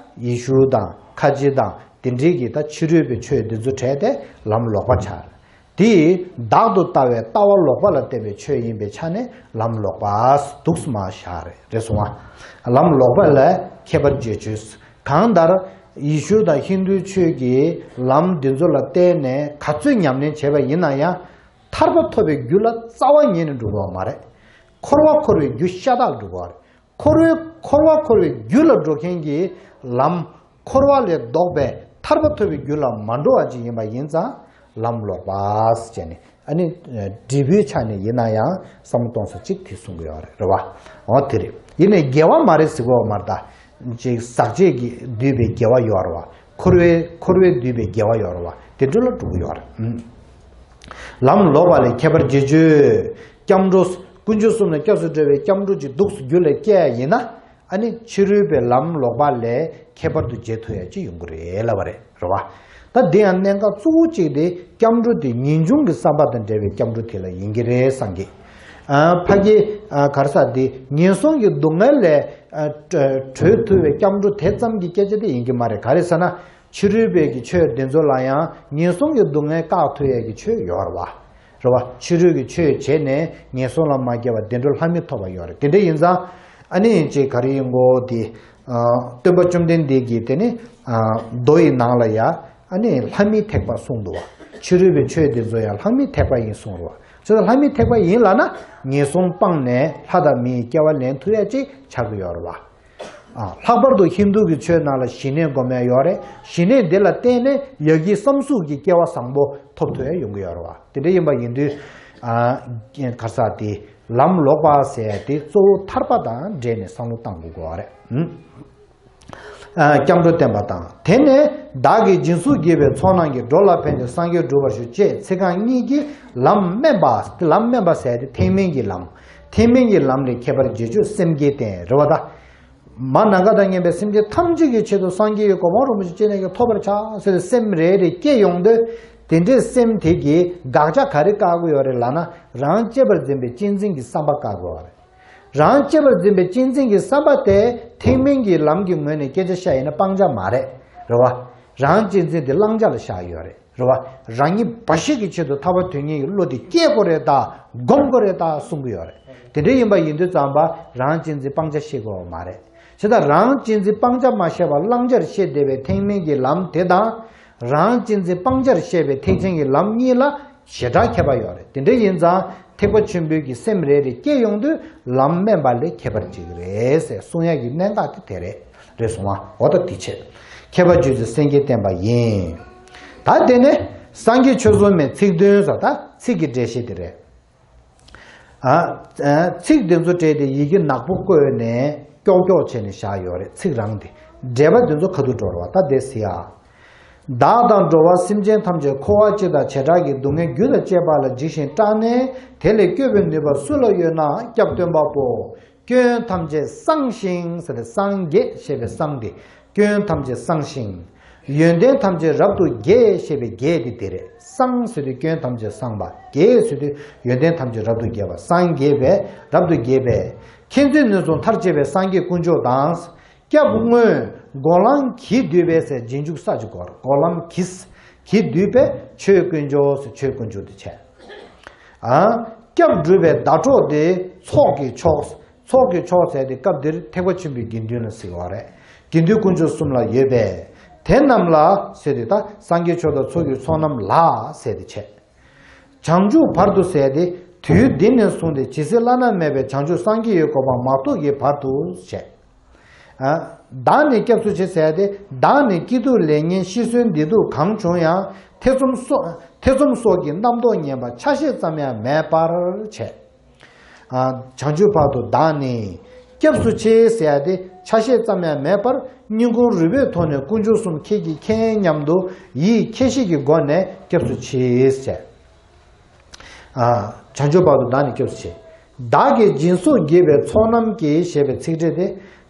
ཡེ་ཤུ་དང་ཁ་ཆེ་དང་དེ་འདྲའི་གི་ད་ཕྱི་རོལ་པའི་ཆོས་འདི་ཚོ་བྲལ་ཏེ་ལམ་ལོག་པ་ཆགས། དེ་བདག་ཏུ་ལྟ་བའི་ལྟ་བ་ལོག་པ་ལ་བརྟེན་པའི་ཆོས་ཡིན་པའི་ཆ་ནས་ལམ་ལོག་པ་འདུག་སེ་མར་བཞག་རེད། རེད་སོང་ཨ། ལམ་ལོག་པ་ལས་ཁྱད་པར་འབྱེད་བྱེད། གང་ལྟར་ཡེ་ཤུ་དང་ཧིན་དུའི་ཆོས་ཀྱི་ལམ་འདི་ཚོ་ལ་བརྟེན་ནས་ག་ཚོད་ཉམས་ལེན་བྱས་པ་ཡིན་ན་ཡང་ཐར་པ་ཐོབ་པའི་རྒྱུ་ལ་རྩ་བ་ཉིད་ནས་འགྲོ་གི་ཡོད་མ་རེད། འཁོར་བ་འཁོར་བའི་རྒྱུ་ཤ་སྟག་འགྲོ་གི་ཡོད་རེད། འཁོར་བའི་འཁོར་བ་འཁོར་བའི་རྒྱུ་ལ་འགྲོ་མཁན་གྱི་ལམ། འཁོར་བ་ལས་ལྡོག་པའི་ཐར་པ་ཐོབ་པའི་རྒྱུ་ལ་མ་འགྲོ་བ་ཅིག་ཡིན་པ་ཡིན་ཙང་ལམ་ལོག་པ་ཟེར་ནས། ཨ་ནི་འབྲས་བུའི་ཆ་ནས་ཡིན་ན་ཡང་བསམ་བློ་གཏོང་ས་གཅིག་དེ་གསུང་གི་ཡོད་རེད། རེད་བ། འོ་དེ་རེད། ཡིན་ནའི་དགེ་བ་མ་རེད་ཟེར་གི་ཡོད་མ་རེད་ད། ཅིག་ཟག་བཅས་ཀྱིས་བསྡུས་པའི་དགེ་བ་ཡོད་རེད་བ། འཁོར་བའི་འཁོར་བས་བསྡུས་པའི་དགེ་བ་ཡོད་རེད་བ། དེ་འདྲ་ལ་འགྲོ་གི་ཡོད་རེད། ཨུམ། ལམ་ལོག་པ་ལས་ཁྱད་པར་འབྱེད་བྱེད། སྐྱབས་འགྲོ། དཀོན་མཆོག་གསུམ་ལ་སྐྱབས་སུ་འགྲོ་བའི་སྐྱབས་འགྲོ་ཅིག་འདུག་སེ་རྒྱུད་ལ་སྐྱེ་ཡ་ཡིན་ན། ཨ་ནི་ཕྱི་རོལ་པའི་ལམ་ལོག་པ་ལས་ཁྱད་པར་དུ་འབྱེད་ཐུབ་ཡ་ཅིག་ཡོང་གི་རེད་ལབ་པ་རེད། རེད་བ། ད་འདི་ཡང་གནད་འགག་གཙོ་བོ་གཅིག་དེ་སྐྱབས་འགྲོ་དེ་ངེས་འབྱུང་གི་བསམ་པ་དང་འབྲེལ་བའི་སྐྱབས་འགྲོ་དེ་ལ་ཡིན་གྱི་རེད་བསམ་གི། ཨ། ཕ་གི། ཨ། ག་རེ་ཟེར་དེ་ངན་སོང་གི་སྡུག་བསྔལ་ལས། ཨ། གྲོལ་ཐུབ་པའི་སྐྱབས་འགྲོ་དེ་ཙམ་གྱི་སྐད་ཆ་དེ་ཡིན་གྱི་མ་རེད། ག་རེ་ཟེར་ན། ཕྱི་རོལ་པའི་གི་ཆོས་འདི་ཚོ་ལ་ཡང་ངན་སོང་གི་སྡུག་བསྔལ་བཀག་ཐུབ་ཡས་ཀྱི་ཆོས་ཡོད་རེད་བ། རེད་བ། ཕྱི་རོལ་གྱི་ཆོས་བྱས་ནས་ངན་སོང་ལ་མ་སྐྱེ་བ་བདེ་འགྲོ་ལྷ་མི་ཐོབ་པ་ཡོད་རེད། དེ་འདྲ་ཡིན་ཙང་། ཨ་ནི་ཅིག་ག་རེ་ཡིན་གོ་དེ། ཨ། སྟོན་པ་བཅོམ་ལྡན་འདས་ཀྱིས་དེ་ནི། ཨ། མདོ་ཡི་ནང་ལ་ཡ། ཨ་ནི་ལྷ་མིའི་ཐེག་པ་གསུངས་འདུག་བ། ཕྱི་རོལ་པའི་ཆོས་འདི་ཚོ་ཡང་ལྷ་མིའི་ཐེག་པ་ཡིན་གསུངས་རེད་བ། བྱས་ཙང་ལྷ་མིའི་ཐེག་པ་ཡིན་ལབ་ན་ངན་སོང་སྤངས་ནས་ལྷ་དང་མིའི་སྐྱེ་བ་ལེན་ཐུབ་ཡ་ཅིག་ཆགས་ཀྱི་ཡོད་རེད་བ། ཨ། ལྷག་པར་དུ་ཧིན་དུ་གི་ཆོས་ནང་ལ་ཞི་གནས་སྒོམ་ཡ་ཡོད་རེད། ཞི་གནས་འདི་ལ་བརྟེན་ནས་ཡ་གི་བསམ་གཟུགས་ཀྱི་སྐྱེ་བ་བཟང་པོ་ཐོབ་ཐུབ་ཡ་ཡོང་གི་ཡོད་རེད་བ། དེ་འདྲ་ཡིན་པ་ཡིན་དུས། ཨ། ག་རེ་ཟེར་དེ་ལམ་ལོག་པ་ཟེར་ཡ་དེ་གཙོ་བོ་ཐར་པ་དང་འབྲེལ་ནས་བསམ་བློ་གཏང་དགོས་ཀྱི་ཡོད་རེད། ཨུམ། ཨ། སྐྱབས་འགྲོ་བསྟན་པ་དང་། དེ་ནས་བདག་གིས་སྦྱིན་སོགས་བགྱིས་པའི་ཚོགས་རྣམས་ཀྱིས། འགྲོ་ལ་ཕན་ཕྱིར་སངས་རྒྱས་འགྲུབ་པར་ཤོག་ཅེས་ཚིག་རྐང་གཉིས་ཀྱིས་ལམ་དམན་པ། ལམ་དམན་པ་ཟེར་ཡ་དེ་ཐེག་དམན་གྱི་ལམ། ཐེག་དམན་གྱི་ལམ་ལས་ཁྱད་པར་འབྱེད་བྱེད་སེམས་བསྐྱེད་བསྟེན། རེད་བ་ད། མ་ནམ་མཁའ་དང་མཉམ་པའི་སེམས་ཅན་ཐམས་ཅད་ཀྱི་ཆེད་དུ་སངས་རྒྱས་ཀྱི་གོ་འཕང་རིན་པོ་ཆེ་ཅི་ནས་ཀྱང་ཐོབ་པར་བྱ་ཟེར་ཏེ་སེམས་རེ་རེ་སྐྱེ་ཡོང་དུས། དེ་འདྲའི་སེམས་དེ་གིས་དགག་བྱ་ག་རེ་བཀག་གི་ཡོད་རེད་ལབ་ན། རང་གཅེས་པར་འཛིན་པའི་གཅེས་འཛིན་གྱི་བསམ་པ་བཀག་གི་ཡོད་རེད། རང་གཅེས་པར་འཛིན་པའི་གཅེས་འཛིན་གྱི་བསམ་པ་དེ་ཐེག་དམན་གྱི་ལམ་གྱི་ངོས་ནས་སྐད་ཆ་བཤད་ཡིན་ན་སྤང་བྱ་མ་རེད། རེད་བ། རང་གཅེས་འཛིན་དེ་བླང་བྱ་ལ་བཞག་ཡོད་རེད། རེད་བ། རང་ཉིད་འབའ་ཞིག་གི་ཆེད་དུ་ཐར་པ་དོན་གཉེར་གྱི་བློ་དེ་སྐྱེ་དགོས་རེད་ད། སྒོམ་དགོས་རེད་ད་གསུང་གི་ཡོད་རེད། དེ་འདྲ་ཡིན་པ་ཡིན་དུས་ཙམ་པ་རང་གཅེས་འཛིན་སྤང་བྱ་ཤེས་དགོས་པ་མ་རེད། བྱས་ཙང་རང་གཅེས་འཛིན་སྤང་བྱ་མ་ཤེས་པར་བླང་བྱར་ཤེས་བསྡད་པའི་ཐེག་དམན་གྱི་ལམ་དེ་དང་། རང་གཅེས་འཛིན་སྤང་བྱར་ཤེས་པའི་ཐེག་ཆེན་གྱི་ལམ་གཉིས་ལ་ཞེ་དྲག་ཁྱད་པར་ཡོད་རེད། དེ་འདྲ་ཡིན་ཙང་ཐེག་པ་ཆེན་པོའི་གི་སེམས་རེ་རེ་སྐྱེ་ཡོང་དུས་ལམ་དམན་པ་ལས་ཁྱད་པར་འབྱེད་ཀྱི་རེད་ཟེར་གསུང་ཡ་གི་གནད་འགག་དེ་དེ་རེད། རེད་སོང་བ། འོ་ད་དེ་བྱས། ཁྱད་པར་འབྱེད་ཚུལ་སེམས་བསྐྱེད་བསྟན་པ་ཡིན། ད་དེ་ནས་སངས་རྒྱས་ཆོས་ཚོགས་མའི་ཚིག་དོན་ཟེར། ད་ཚིག་གི་འགྲེལ་བཤད་དེ་རེད། ཨ། ཚིག་དེ་ཚོ་བྲིས་ཏེ་ཡི་གེ་ནག་པོ་བཀོད་ནས་ཀྱོག་ཀྱོག་བྱས་ནས་བཞག་ཡོད་རེད། ཚིག་རང་དེ། འགྲེལ་པ་དེ་ཚོ་ཁ་ཐུག་འགྲོ་རེད་བ། ད་དེ་གཟིགས་ཨ། བདག་དང་འགྲོ་བ་སེམས་ཅན་ཐམས་ཅད་འཁོར་བ་སྤྱི་དང་བྱེ་བྲག་གི་སྡུག་བསྔལ་རྒྱུ་དང་བཅས་པ་ལ་འཇིགས་ཤིང་སྐྲག་ནས་དེ་ལས་སྐྱོབ་པའི་ནུས་པ་སུ་ལ་ཡོད་ན། སྐྱབས་སྟོན་པ་པོ། སྐྱོན་ཐམས་ཅད་སངས་ཤིང་ཟེར་ཏེ་སངས་རྒྱས་ཞེས་པའི་སངས་ཏེ། སྐྱོན་ཐམས་ཅད་སངས་ཤིང་། ཡོན་ཏན་ཐམས་ཅད་རབ་ཏུ་རྒྱས་ཞེས་པའི་རྒྱས་དེ་དེ་རེད། སངས་ཟེར་དུས་སྐྱོན་ཐམས་ཅད་སངས་པ། རྒྱས་ཟེར་དུས་ཡོན་ཏན་ཐམས་ཅད་རབ་ཏུ་རྒྱས་པ། སངས་རྒྱས་པས་རབ་ཏུ་རྒྱས་པས། མཁྱེན་བརྩེ་ནུས་གསུམ་མཐར་བྱེད་པའི་སངས་རྒྱས་དཀོན་མཆོག་དང་། སྐྱབས་དངོས་འགོག་ལམ་གྱིས་བསྡུས་པའི་ཟེར་རྗེས་འཇུག་ས་ཅིག་གོ། འགོག་ལམ་གྱིས་གྱིས་བསྡུས་པའི་ཆོས་དཀོན་མཆོག་ཟེར་ཆོས་དཀོན་མཆོག་དེ་བྱས། ཨ། སྐྱབས་སྒྲུབ་པའི་ཟླ་གྲོགས་དེ་ཚོགས་ཀྱི་མཆོག་ཚོགས་ཀྱི་མཆོག་ཟེར་དེ་སྐབས་འདིར་ཐེག་པ་ཆེན་པོའི་དགེ་འདུན་ལ་ཟེར་བ་རེད། དགེ་འདུན་དཀོན་མཆོག་གསུམ་ལ་ཡོད་པས། དེ་རྣམས་ལ་ཟེར་དེ་ད་སངས་རྒྱས་ཆོས་དང་ཚོགས་ཀྱི་མཆོག་རྣམས་ལ་ཟེར་དེ་བྱས། བྱང་ཆུབ་བར་དུ་ཟེར་ཏེ། དུས་འདི་ནས་བཟུང་སྟེ་ཇི་སྲིད་བླ་ན་མེད་པའི་བྱང་ཆུབ་སངས་རྒྱས་ཀྱི་གོ་འཕང་མ་ཐོབ་ཀྱི་བར་དུ་བྱས། ཨ། བདག་ནི་སྐྱབས་སུ་མཆི་ཟེར་ཏེ། བདག་ནི་སྐྱིད་སྡུག་ལེགས་ཉེས་ཤི་གསོན་བདེ་སྡུག་གང་བྱུང་ཡང་ཐེ་ཚོམ་སོགས་ཐེ་ཚོམ་སོགས་ཀྱི་རྣམ་རྟོག་ངན་པ་ཆ་ཤས་ཙམ་ཡང་མེད་པར་བྱས། ཨ། བྱང་ཆུབ་བར་དུ་བདག་ནི་སྐྱབས་སུ་མཆི་ཟེར་ཏེ་ཆ་ཤས་ཙམ་ཡང་མེད་པར་སྙིང་ཁུང་རུས་པའི་ཐོག་ནས་དཀོན་མཆོག་གསུམ་ཁྱེད་ཀྱིས་མཁྱེན་སྙམ་དུ་ཡིད་ཁྱེད་ཤེས་ཀྱི་སྒོ་ནས་སྐྱབས་སུ་མཆི་ཟེར། ཨ། བྱང་ཆུབ་བར་དུ་བདག་ནི་སྐྱབས་སུ་མཆི། བདག་གིས་སྦྱིན་སོགས་བགྱིས་པའི་ཚོགས་རྣམས་ཀྱིས་ཞེས་པའི་ཚིག་ཕྲད་དེ།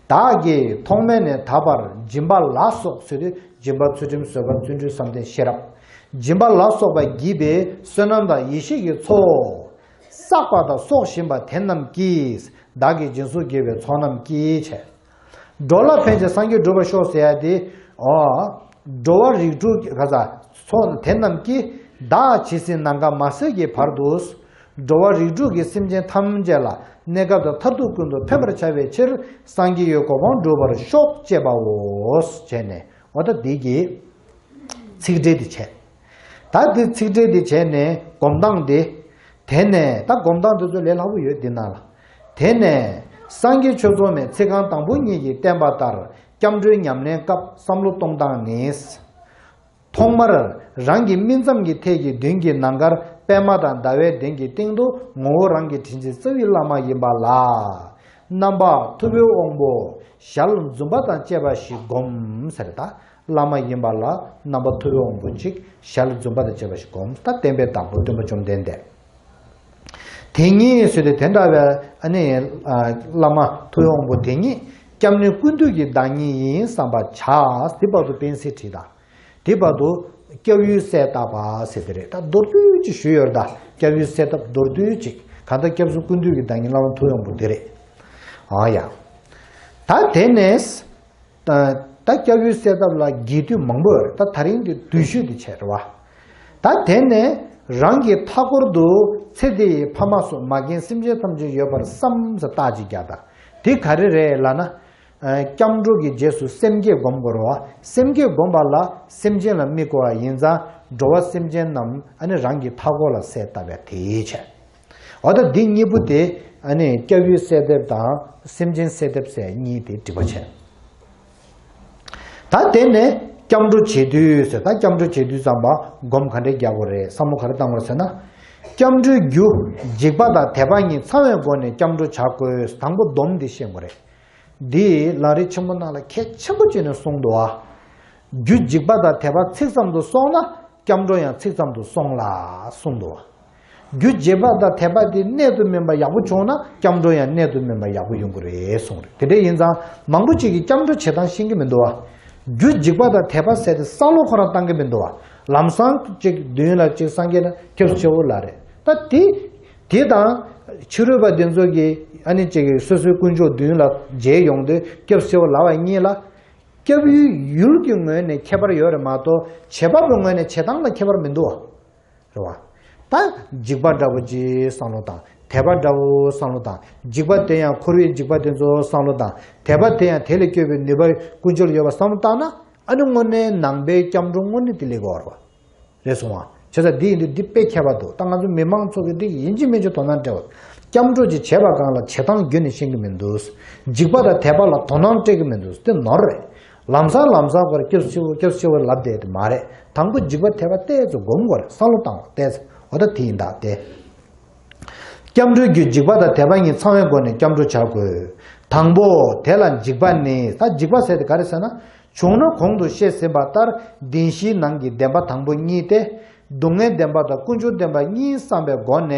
བདག་གིས་ཐོག་མེད་ནས་ད་བར་སྦྱིན་པ་ལ་སོགས་ཟེར་དུས་སྦྱིན་པ་ཚུལ་ཁྲིམས་བཟོད་པ་བརྩོན་འགྲུས་བསམ་གཏན་ཤེས་རབ། སྦྱིན་པ་ལ་སོགས་པ་བགྱིས་པའི་བསོད་ནམས་དང་ཡེ་ཤེས་ཀྱི་ཚོགས། བསགས་པ་དང་གསོག་བཞིན་པ་དེ་རྣམས་ཀྱིས། བདག་གིས་སྦྱིན་སོགས་བགྱིས་པའི་ཚོགས་རྣམས་ཀྱིས་བྱས། འགྲོ་ལ་ཕན་ཕྱིར་སངས་རྒྱས་འགྲུབ་པར་ཤོག་ཟེར་ཡ་དེ། ཨོ། འགྲོ་བ་རིགས་དྲུག་གི་ག་ས་ཚོགས་དེ་རྣམས་ཀྱིས་བདག་ཇི་སྲིད་ནམ་མཁའ་མ་ཟད་ཀྱི་བར་དུ། འགྲོ་བ་རིགས་དྲུག་གི་སེམས་ཅན་ཐམས་ཅད་ལ་གནས་སྐབས་དང་མཐར་ཐུག་ཀུན་ཏུ་ཕན་པར་བྱ་བའི་ཕྱིར་སངས་རྒྱས་ཀྱི་གོ་འཕང་འགྲུབ་པར་ཤོག་ཅེས་པའོ། བྱས་ནས་འོ་ད་འདི་གི་ཚིག་འགྲེལ་འདི་བྱས། ད་འདི་ཚིག་འགྲེལ་འདི་བྱས་ནས་སྒོམ་སྟངས་འདི། དེ་ནས་ད་སྒོམ་སྟངས་འདི་ཚོ་ལས་སླ་པོ་ཡོད་འདི་ནང་ལ། དེ་ནས་སངས་རྒྱས་ཆོས་ཚོགས་མའི་ཚིག་རྐང་དང་པོ་གཉིས་ཀྱིས་བསྟན་པ་ལྟར་སྐྱབས་འགྲོའི་ཉམས་ལེན་སྐབས་བསམ་བློ་གཏོང་སྟངས་ནི། ཐོག་མར་རང་གི་སྨིན་མཚམས་ཀྱི་ཐད་ཀྱི་མདུན་གྱི་ནམ་མཁར་པདྨ་དང་ཟླ་བའི་གདན་གྱི་སྟེང་དུ་ངོ་བོ་རང་གི་དྲིན་ཅན་རྩ་བའི་བླ་མ་ཡིན་པ་ལ། རྣམ་པ་ཐུབ་པའི་དབང་པོ་ཞལ་འཛུམ་པ་དང་བཅས་པ་ཞིག་བསྒོམ་ཟེར་ད། བླ་མ་ཡིན་པ་ལ་རྣམ་པ་ཐུབ་པའི་དབང་པོ་གཅིག་ཞལ་འཛུམ་པ་དང་བཅས་པ་ཞིག་བསྒོམ། ད་བསྟན་པའི་བདག་པོ་སྟོན་པ་བཅོམ་ལྡན་འདས། དེ་ཉིད་ཟེར་ཏེ་དེ་འདྲ་བའི་ཨ་ནི་བླ་མ་ཐུབ་པའི་དབང་པོ་དེ་ཉིད་སྐྱབས་གནས་ཀུན་འདུས་ཀྱི་བདག་ཉིད་ཡིན་བསམ་པར་བྱ། དེ་བར་དུ་པཎ་གསེར་བྲིས་དང་། དེ་བར་དུ་སྐྱབས་ཡུལ་གསལ་བཏབ་པ་ཟེར་དེ་རེད། ད་མདོར་བསྡུས་ཅིག་ཞུས་ཡོད་རེད། ད་སྐྱབས་ཡུལ་གསལ་བཏབ་མདོར་བསྡུས་ཅིག་གང་ལྟར་སྐྱབས་སུ་ཀུན་འདུས་ཀྱི་བདག་ཉིད་བླ་མ་ཐུབ་པའི་དབང་པོ་དེ་རེད། ཨ་ཡ། ད་དེ་ནས། ད་ད་སྐྱབས་ཡུལ་གསལ་བཏབ་ལ་རྒྱས་བསྡུས་མང་པོ་ཡོད་རེད། ད་ད་རིང་འདི་བསྡུས་ཤོས་འདི་བྱས་རེད་བ། ད་དེ་ནས་རང་གི་མཐའ་འཁོར་དུ་ཚེ་འདི་ཡི་ཕ་མ་སོགས་མ་རྒན་སེམས་ཅན་ཐམས་ཅད་ཡོད་པར་བསམ་ཟེར་རྟགས་ཅིག་རྒྱག་ད། དེ་ག་རེ་རེད་ལབ་ན། ཨ། སྐྱབས་འགྲོ་གི་རྗེས་སུ་སེམས་བསྐྱེད་སྒོམ་དགོས་རེད་བ། སེམས་བསྐྱེད་སྒོམ་པ་ལ་སེམས་ཅན་ལ་དམིགས་དགོས་པ་ཡིན་ཙང་འགྲོ་བ་སེམས་ཅན་རྣམས་ཨ་ནི་རང་གི་མཐའ་འཁོར་ལ་གསལ་བཏབ་པའི་དེའི་ཆེད། འོ་ད་འདི་གཉིས་པོ་དེ་ཨ་ནི་སྐྱབས་ཡུལ་གསལ་འདེབས་དང་སེམས་ཅན་གསལ་འདེབས་ཟེར་གཉིས་དེ་འགྲིག་པ་བྱས། ད་དེ་ནས་སྐྱབས་འགྲོ་བྱེད་དུས་ཟེར། ད་སྐྱབས་འགྲོ་བྱེད་དུས་ཙམ་པ་སྒོམ་ག་འདྲས་རྒྱག་དགོས་རེད། བསམ་བློ་ག་རེ་བཏང་དགོས་རེད་ཟེར་ན། སྐྱབས་འགྲོའི་རྒྱུ་འཇིགས་པ་དང་དད་པ་གཉིས་ཚང་བའི་སྒོ་ནས་སྐྱབས་འགྲོ་བྱ་དགོས། དང་པོ་སྡོམ་འདི་ཤེས་དགོས་རེད། འདི་ལམ་རིམ་ཆེན་མོ་ནང་ལ་གལ་ཆེན་པོ་བྱས་ནས་གསུངས་འདུག་ཨ། རྒྱུ་འཇིགས་པ་དང་དད་པ་ཚིག་ཙམ་དུ་སོང་ན་སྐྱབས་འགྲོ་ཡང་ཚིག་ཙམ་དུ་སོང་ལ་གསུངས་འདུག་ཨ། རྒྱུ་འཇིགས་པ་དང་དད་པ་དེ་གནད་དུ་སྨིན་པ་ཡག་པོ་བྱུང་ན་སྐྱབས་འགྲོ་ཡང་གནད་དུ་སྨིན་པ་ཡག་པོ་ཡོང་གི་རེད་གསུངས་རེད། དེ་འདྲ་ཡིན་ཙང་མང་པོ་ཅིག་གིས་སྐྱབས་འགྲོ་བྱེད་སྟངས་ཤེས་ཀྱི་མི་འདུག་ཨ། རྒྱུ་འཇིགས་པ་དང་དད་པ་ཟེར་ཏེ་བསམ་བློ་ཁོ་རང་བཏང་གི་མི་འདུག་ཨ། ལམ་སང་ཅིག་མདུན་ལ་ཅིག་སངས་རྒྱས་ན་སྐྱབས་སུ་མཆིའོ་ལབ་རེད། ད་དེ་དེ་དང་ཕྱི་རོལ་པ་དེ་ཚོ་གིས་ཨ་ནི་ཅིག་སོ་སོའི་དཀོན་མཆོག་མདུན་ལ་མཇལ་ཡོང་དུས་སྐྱབས་སུ་མཆིའོ་ལབ་པ་གཉིས་ལ། སྐྱབས་ཡུལ་ཡུལ་གྱི་ངོས་ནས་ཁྱད་པར་ཡོད་རེད་མ་གཏོགས་བྱེད་པ་པོའི་ངོས་ནས་བྱེད་སྟངས་ལ་ཁྱད་པར་མི་འདུག་བ། རེད་བ། ད་འཇིགས་པ་འདྲ་བོ་ཅིག་བསམ་བློ་བཏང་། དད་པ་འདྲ་བོ་བསམ་བློ་བཏང་། འཇིགས་པ་དེ་ཡང་འཁོར་བའི་འཇིགས་པ་དེ་ཚོ་བསམ་བློ་བཏང་། དད་པ་དེ་ཡང་དེ་ལས་སྐྱོབ་པའི་ནུས་པ་ཀུན་སྤྱོད་ལ་ཡོད་པ་བསམ་བློ་བཏང་ན་ཨ་ནི་དངོས་གནས་ནང་པའི་སྐྱབས་འགྲོ་དངོས་གནས་དེ་ལས་དགོས་པ་རེད་བ། རེད་སོང་བ། བྱས་ཙང་འདི་ཡིན་དུས་འདི་དཔེ་ཁྱད་པར་འདུག་ད་ང་ཚོ་མི་མང་ཚོ་གིས་འདི་ཡིན་གཅིག་མིན་གཅིག་དོ་སྣང་སྤྲད་པ། སྐྱབས་འགྲོ་ཅིག་བྱས་པ་གང་ལ་བྱེད་སྟངས་རྒྱུན་ནས་ཤེས་ཀྱི་མི་འདུག་འཇིགས་པ་དང་དད་པ་ལ་དོ་སྣང་སྤྲད་ཀྱི་མི་འདུག་དེ་ནོར་རེད། ལམ་སང་ལམ་སང་ཁོ་ར་སྐྱབས་སུ་མཆིའོ་སྐྱབས་སུ་མཆིའོ་ལབ་བསྡད་དེ་མ་རེད། དང་པོ་འཇིགས་པ་དད་པ་ཏོག་ཙམ་སྒོམ་དགོས་རེད། བསམ་བློ་བཏང་དགོས་ཏོག་ཙམ། འོ་ད་དེ་ཡིན་ད་དེ། སྐྱབས་འགྲོའི་རྒྱུ་འཇིགས་པ་དང་དད་པ་གཉིས་ཚང་བའི་སྒོ་ནས་སྐྱབས་འགྲོ་བྱ་དགོས། དང་པོ་དེ་ལ་འཇིགས་པ་ནི། ད་འཇིགས་པ་ཟེར་དེ་ག་རེ་ཟེར་ན། བྱུང་ན་གོང་དུ་བཤད་ཟིན་པ་ལྟར་བདེན་བཞིའི་ནང་གི་བདེན་པ་དང་པོ་གཉིས་ཏེ། སྡུག་བསྔལ་བདེན་པ་དང་ཀུན་འབྱུང་བདེན་པ་གཉིས་བསམ་པའི་སྒོ་ནས་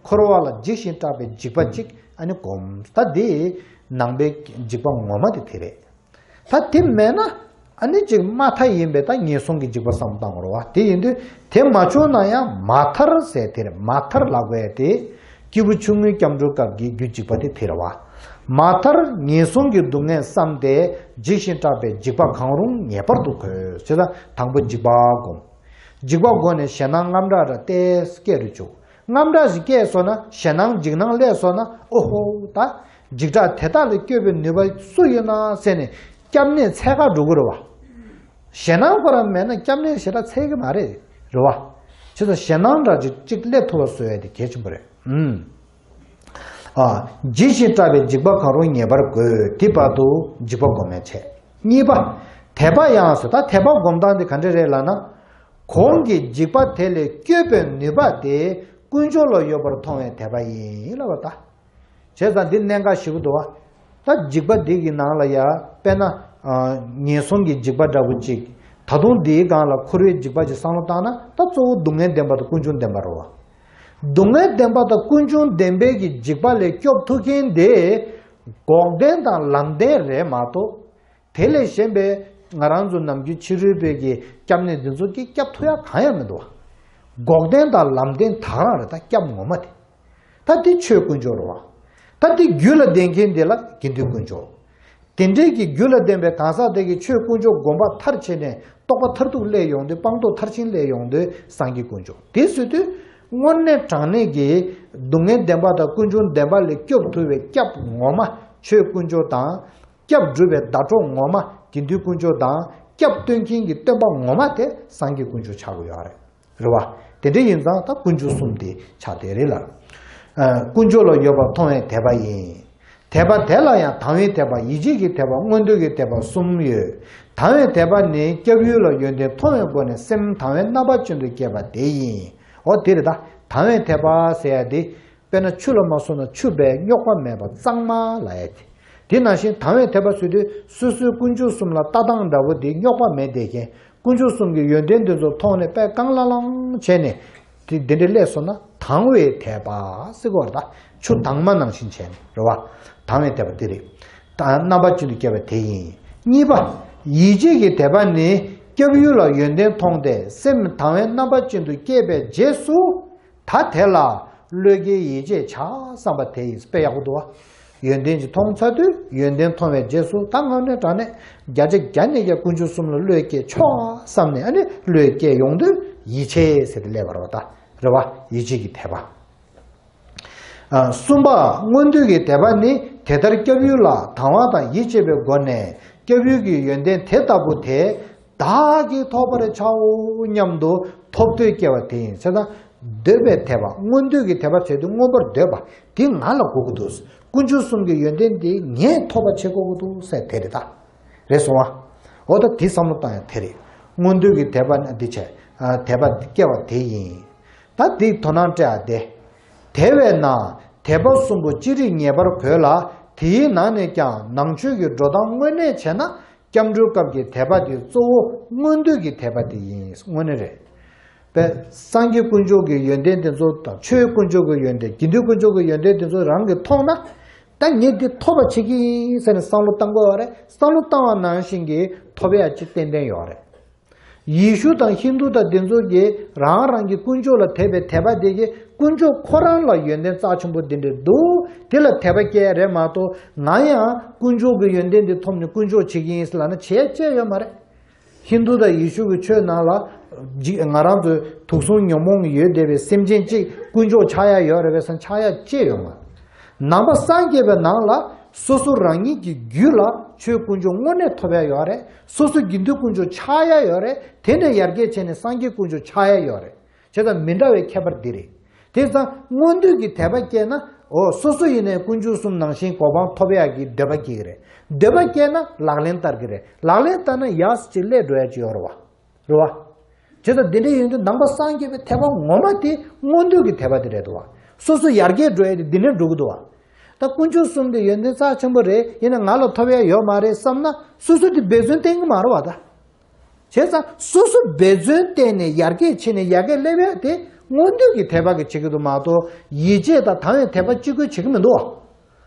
འཁོར་བ་ལ་འཇིགས་ཤིང་སྐྲག་པའི་འཇིགས་པ་གཅིག་ཨ་ནི་སྒོམ། ད་འདི་ནང་པའི་འཇིགས་པ་ངོ་མ་དེ་དེ་རེད། ད་དེ་མེད་ན་ཨ་ནི་ཅིག་མ་མཐའ་ཡིན་པའི་ད་ངན་སོང་གི་འཇིགས་པ་བསམ་བཏང་དགོས་རེད་བ། དེ་ཡིན་དུས་དེ་མ་བྱུང་ན་ཡང་མ་མཐར་ཟེར་དེ་རེད། མ་མཐར་ལབ་དགོས་དེ། སྐྱེས་བུ་ཆུང་ངུའི་སྐྱབས་འགྲོའི་སྐབས་ཀྱི་རྒྱུ་འཇིགས་པ་དེ་དེ་རེད་བ། མ་མཐར་ངན་སོང་གི་སྡུག་བསྔལ་བསམ་སྟེ་འཇིགས་ཤིང་སྐྲག་པའི་འཇིགས་པ་གང་རུང་ངེས་པར་དུ་གོས། བྱས་ཙང་དང་པོ་འཇིགས་པ་སྒོམ། འཇིགས་པ་སྒོམ་ནས་ཞེད་སྣང་དངངས་སྐྲག་ར་ཏོག་ཙམ་སྐྱེ་རུ་བཅུག་དངངས་སྐྲག་ཞིག་སྐྱེས་སོང་ན། ཞེད་སྣང་འཇིགས་སྣང་སླེབས་སོང་ན། ཨོ་ཧོ། ད་འཇིགས་སྐྲག་དེ་དག་ལས་སྐྱོབ་པའི་ནུས་པ་སུ་ཡོད་ན་ཟེར་ནས་སྐྱབས་གནས་འཚོལ་ག་འགྲོ་གི་རེད་བ། ཞེད་སྣང་ཁོ་རང་མེད་ན་སྐྱབས་གནས་ཞེ་དྲག་འཚོལ་གི་མ་རེད། རེད་བ། བྱས་ཙང་ཞེད་སྣང་འདྲ་ཅིག་ཅིག་སླེབས་ཐུབ་པ་བཟོ་ཡ་དེ་གལ་ཆེན་པོ་རེད། ཨུམ། ཨ། ཇི་ཞིག་སྐྲག་པའི་འཇིགས་པ་གང་རུང་ངེས་པར་དགོས། དེ་བར་དུ་འཇིགས་པ་སྒོམ་མེད་བྱེད། གཉིས་པ། དད་པ་ཡང་ཟེར། ད་དད་པ་སྒོམ་སྟངས་དེ་ག་འདྲ་རེད་ལབ་ན། གོང་གི་འཇིགས་པ་དེ་ལས་སྐྱོབ་པའི་ནུས་པ་དེ་དཀོན་མཆོག་ལ་ཡོད་པར་མཐོང་བའི་དད་པ་ཡིན་ལབ་པ་ད། བྱས་ཙང་འདི་གནད་འགག་ཞེ་པོ་འདུག་བ། ད་འཇིགས་པ་འདི་གི་ནང་ལ་ཡ། དཔེར་ན། ཨ། ངན་སོང་གི་འཇིགས་པ་འདྲ་པོ་ཅིག་ད་དུང་འདིའི་སྒང་ལ་འཁོར་བའི་འཇིགས་པ་ཅིག་བསམ་བློ་བཏང་ན། ད་གཙོ་བོ་སྡུག་བསྔལ་བདེན་པ་དང་ཀུན་འབྱུང་བདེན་པ་རེད་བ། སྡུག་བསྔལ་བདེན་པ་དང་ཀུན་འབྱུང་བདེན་པའི་གི་འཇིགས་པ་ལས་སྐྱོབ་ཐུབ་མཁན་དེ། འགོག་བདེན་དང་ལམ་བདེན་རེད་མ་གཏོགས། དེ་ལས་གཞན་པའི་ང་རང་ཚོ་ནམ་རྒྱུན་ཕྱི་རོལ་པའི་གི་སྐྱབས་གནས་འདི་ཚོ་གིས་སྐྱབས་ཐུབ་ཡ་གང་ཡང་མི་འདུག་བ། འགོག་བདེན་དང་ལམ་བདེན་ད་ག་རང་རེད། ད་སྐྱབས་ངོ་མ་དེ། ད་འདི་ཆོས་དཀོན་མཆོག་རེད་བ། ད་འདི་རྒྱུད་ལ་ལྡན་མཁན་དེ་ལ་དགེ་འདུན་དཀོན་མཆོག་དེ་འདྲའི་གི་རྒྱུད་ལ་ལྡན་པའི་གང་ཟག་དེ་གིས་ཆོས་དཀོན་མཆོག་སྒོམ་པ་མཐར་ཕྱིན་ནས་རྟོགས་པ་མཐར་ཐུག་སླེབས་ཡོང་དུས། སྤངས་རྟོགས་མཐར་ཕྱིན་སླེབས་ཡོང་དུས་སངས་རྒྱས་དཀོན་མཆོག་དེ་ཟེར་དུས། དངོས་གནས་དྲང་གནས་ཀྱི་སྡུག་བསྔལ་བདེན་པ་དང་ཀུན་འབྱུང་བདེན་པ་ལས་སྐྱོབ་ཐུབ་པའི་སྐྱབས་ངོ་མ་ཆོས་དཀོན་མཆོག་དང་། སྐྱབས་སྒྲུབ་པའི་ཟླ་གྲོགས་ངོ་མ་དགེ་འདུན་དཀོན་མཆོག་དང་། སྐྱབས་སྟོན་མཁན་གྱི་སྟོན་པ་ངོ་མ་དེ་སངས་རྒྱས་དཀོན་མཆོག་ཆགས་ཀྱི་ཡོད་རེད། རེད་བ། དེ་འདྲ་ཡིན་ཙང་ད་དཀོན་མཆོག་གསུམ་དེ་ཆགས་བསྡད་རེད་ལ། ཨ། དཀོན་མཆོག་ལ་ཡོད་པར་མཐོང་བའི་དད་པ་ཡིན། དད་པ་དེ་ལ་ཡང་དང་བའི་དད་པ། ཡིད་ཆེས་ཀྱི་དད་པ། མངོན་འདོད་ཀྱི་དད་པ་གསུམ་ཡོད། དང་བའི་དད་པ་ནི་སྐྱབས་ཡུལ་ལ་ཡོན་ཏན་མཐོང་བའི་སྒོ་ནས་སེམས་དང་བའི་རྣམ་པ་ཅན་དུ་སྐྱེས་པ་དེ་ཡིན། འོ་དེ་རེད་ད། དང་བའི་དད་པ་ཟེར་ཡ་དེ། དཔེར་ན་ཆུ་ལ་མ་སོང་ན་ཆུ་བས་རྙོག་པ་མེད་པ་གཙང་མ་ལབ་ཡ་དེ། དེ་ནང་བཞིན་དང་བའི་དད་པ་ཟེར་དུས། སོ་སོའི་དཀོན་མཆོག་གསུམ་ལ་ལྟ་སྟངས་འདྲ་པོ་དེ་རྙོག་པ་མེད་བསྡད་མཁན། དཀོན་མཆོག་གསུམ་གྱི་ཡོན་ཏན་དེ་ཚོ་མཐོང་ནས་དཔེ་གང་ལང་ལང་བྱས་ནས། དེ་འདི་འདྲ་སླེབས་སོང་ན་དང་བའི་དད་པ་ཟེར་གོ་རེད་ད། ཆུ་དྭངས་མ་ནང་བཞིན་བྱས་ནས་རེད་བ། དང་བའི་དད་པ་དེ་རེད། ད་རྣམ་པ་ཅན་དུ་སྐྱེས་པ་དེ་ཡིན། གཉིས་པ། ཡིད་ཆེས་ཀྱི་དད་པ་ནི་སྐྱབས་ཡུལ་ལ་ཡོན་ཏན་མཐོང་སྟེ་སེམས་དང་བའི་རྣམ་པ་ཅན་དུ་སྐྱེས་པའི་རྗེས་སུ། ད་དེ་ལ་བློས་འགེལ་ཡིད་ཆེས་བྱ་བསམ་པ་དེ་ཡིན། དཔེ་ཡག་པོ་འདུག་བ། ཡོན་ཏན་ཅིག་མཐོང་ཚར་དུས། ཡོན་ཏན་མཐོང་བའི་རྗེས་སུ་ད་དངོས་གནས་དྲང་གནས་བརྒྱ་ཆ་བརྒྱ་ནས་བརྒྱ་དཀོན་མཆོག་གསུམ་ལ་བློས་སྐྱེལ་ཆོག་བསམ་ནས། ཨ་ནི་བློས་སྐྱེལ་ཡོང་དུས་ཡིད་ཆེས་ཟེར་ཏེ་སླེབས་པ་རེད་བ། ད་རེད་བ། ཡིད་ཆེས་ཀྱི་དད་པ། ཨ། གསུམ་པ། མངོན་འདོད་ཀྱི་དད་པ་ནི་དེ་ལྟར་སྐྱབས་ཡུལ་ལ་དང་བ་དང་ཡིད་ཆེས་པའི་སྒོ་ནས་སྐྱབས་ཡུལ་གྱི་ཡོན་ཏན་དེ་ལྟ་བུ་དེ་བདག་གིས་ཐོབ་པར་བྱའོ་སྙམ་དུ་ཐོབ་འདོད་སྐྱེ་བ་དེ་ཡིན། བྱས་ཙང་འདོད་པའི་དད་པ། མངོན་འདོད་ཀྱི་དད་པ་བྱས་དུས་མངོན་པར་འདོད་པ་དེ་ང་ལ་དགོས་ཀྱི་འདུག་དཀོན་མཆོག་གསུམ་གྱི་ཡོན་ཏན་དེ་ངས་ཐོབ་པ་བྱེད་དགོས་ཀྱི་འདུག་ཟེར་དེ་རེད་ད། རེད་སོང་ཨ། འོ་ད་དེ་བསམ་བློ་བཏང་ཡ་དེ་རེད། མངོན་འདོད་ཀྱི་དད་པ་ནི་འདི་བྱས། ཨ། དད་པ་སྐྱེ་བ་དེ་ཡིན། ད་དེ་དོ་སྣང་སྤྲད་ཡ་དེ། དེ་བས་ན་དད་པ་གསུམ་པོ་ཅི་རིགས་ངེས་པར་དགོས་ལ། དེའི་ནང་ནས་ཀྱང་ནང་ཆོས་ཀྱི་འགྲོ་སྟངས་དངོས་གནས་བྱས་ན། སྐྱབས་འགྲོའི་སྐབས་ཀྱི་དད་པ་དེ་གཙོ་བོ་མངོན་འདོད་ཀྱི་དད་པ་དེ་ཡིན། དངོས་གནས་རེད། པས་སངས་རྒྱས་དཀོན་མཆོག་གི་ཡོན་ཏན་དེ་ཚོ་དང་། ཆོས་དཀོན་མཆོག་གི་ཡོན་ཏན། དགེ་འདུན་དཀོན་མཆོག་གི་ཡོན་ཏན་དེ་ཚོ་རང་གིས་མཐོང་ན། ད་ངས་འདི་ཐོབ་པ་བྱེད་ཀྱི་ཡིན་ཟེར་ནས་བསམ་བློ་བཏང་དགོས་པ་རེད། བསམ་བློ་བཏང་བ་ནང་བཞིན་གྱི་ཐོབ་ཡ་ཅིག་ཏན་ཏན་ཡོད་རེད། ཡེ་ཤུ་དང་ཧིན་དུ་དང་དེ་ཚོ་གིས་རང་རང་གི་དཀོན་མཆོག་ལ་དད་པའི་དད་པ་དེ་གིས་དཀོན་མཆོག་ཁོ་རང་ལ་ཡོན་ཏན་རྩ་ཆེན་པོ་འདི་འདྲ་འདུག་དེ་ལ་དད་པ་སྐྱེ་ཡ་རེད་མ་གཏོགས། ང་ཡང་དཀོན་མཆོག་གི་ཡོན་ཏན་འདི་ཐོབ་ནས་དཀོན་མཆོག་བྱེད་ཀྱི་ཡིན་ཟེར་ལབ་ན་བྱེད་ཡ་ཅི་ཡང་ཡོད་མ་རེད། ཧིན་དུ་དང་ཡེ་ཤུ་གི་ཆོས་ནང་ལ། ང་རང་ཚོའི་དུག་གསུམ་ཉོན་མོངས་ཡོད་བསྡད་པའི་སེམས་ཅན་གཅིག་དཀོན་མཆོག་ཆགས་ཡ་ཡོད་རེད་པས་ཟེར་ན་ཆགས་ཡ་ཅི་ཡང་ཡོད་མ་རེད། ནང་པ་སངས་རྒྱས་པའི་ནང་ལ་སོ་སོ་རང་ཉིད་ཀྱི་རྒྱུད་ལ་ཆོས་དཀོན་མཆོག་དངོས་གནས་ཐོབ་ཡ་ཡོད་རེད། སོ་སོ་དགེ་འདུན་དཀོན་མཆོག་ཆགས་ཡ་ཡོད་རེད། དེ་ནས་ཡར་རྒྱས་བྱས་ནས་སངས་རྒྱས་དཀོན་མཆོག་ཆགས་ཡ་ཡོད་རེད། བྱས་ཙང་མི་འདྲ་བའི་ཁྱད་པར་འདི་རེད། དེ་ཙང་མངོན་འདོད་ཀྱི་དད་པ་སྐྱེས་ན། འོ། སོ་སོ་ཡིན་ནའི་དཀོན་མཆོག་གསུམ་ནང་བཞིན་གོ་འཕང་ཐོབ་ཡག་གི་འདོད་པ་སྐྱེ་གི་རེད། འདོད་པ་སྐྱེས་ན་ལག་ལེན་བསྟར་གི་རེད། ལག་ལེན་བསྟར་ན་ཡག་ཅིག་སླེབས་འགྲོ་ཡ་ཅིག་ཡོད་རེད་བ། རེད་བ། བྱས་ཙང་འདི་འདྲ་ཡིན་དུས་ནང་པ་སངས་རྒྱས་པའི་དད་པ་ངོ་མ་དེ་མངོན་འདོད་ཀྱི་དད་པ་དེ་རེད་འདུག་བ། སོ་སོ་ཡར་རྒྱས་འགྲོ་ཡ་དེ་འདི་ནས་འགྲོ་གི་འདུག་བ། ད་དཀོན་མཆོག་གསུམ་དེ་ཡོན་ཏན་རྩ་ཆེན་པོ་རེད། ཡིན་ན་ང་ལ་ཐོབ་ཡ་ཡོད་མ་རེད་བསམ་ན། སོ་སོ་དེ་འབད་བརྩོན་བསྟེན་གི་མ་རེད་བ་ད། བྱས་ཙང་སོ་སོ་འབད་བརྩོན་བསྟེན་ནས་ཡར་རྒྱས་ཕྱིན་ནས་ཡར་རྒྱས་སླེབས་ཡ་དེ་མངོན་འདོད་ཀྱི་དད་པ་གིས་བྱེད་ཀྱི་འདུག་མ་གཏོགས། ཡིད་ཆེས་དང་དང་བའི་དད་པ་གཅིག་པུས་བྱེད་ཀྱི་མི་འདུག་བ།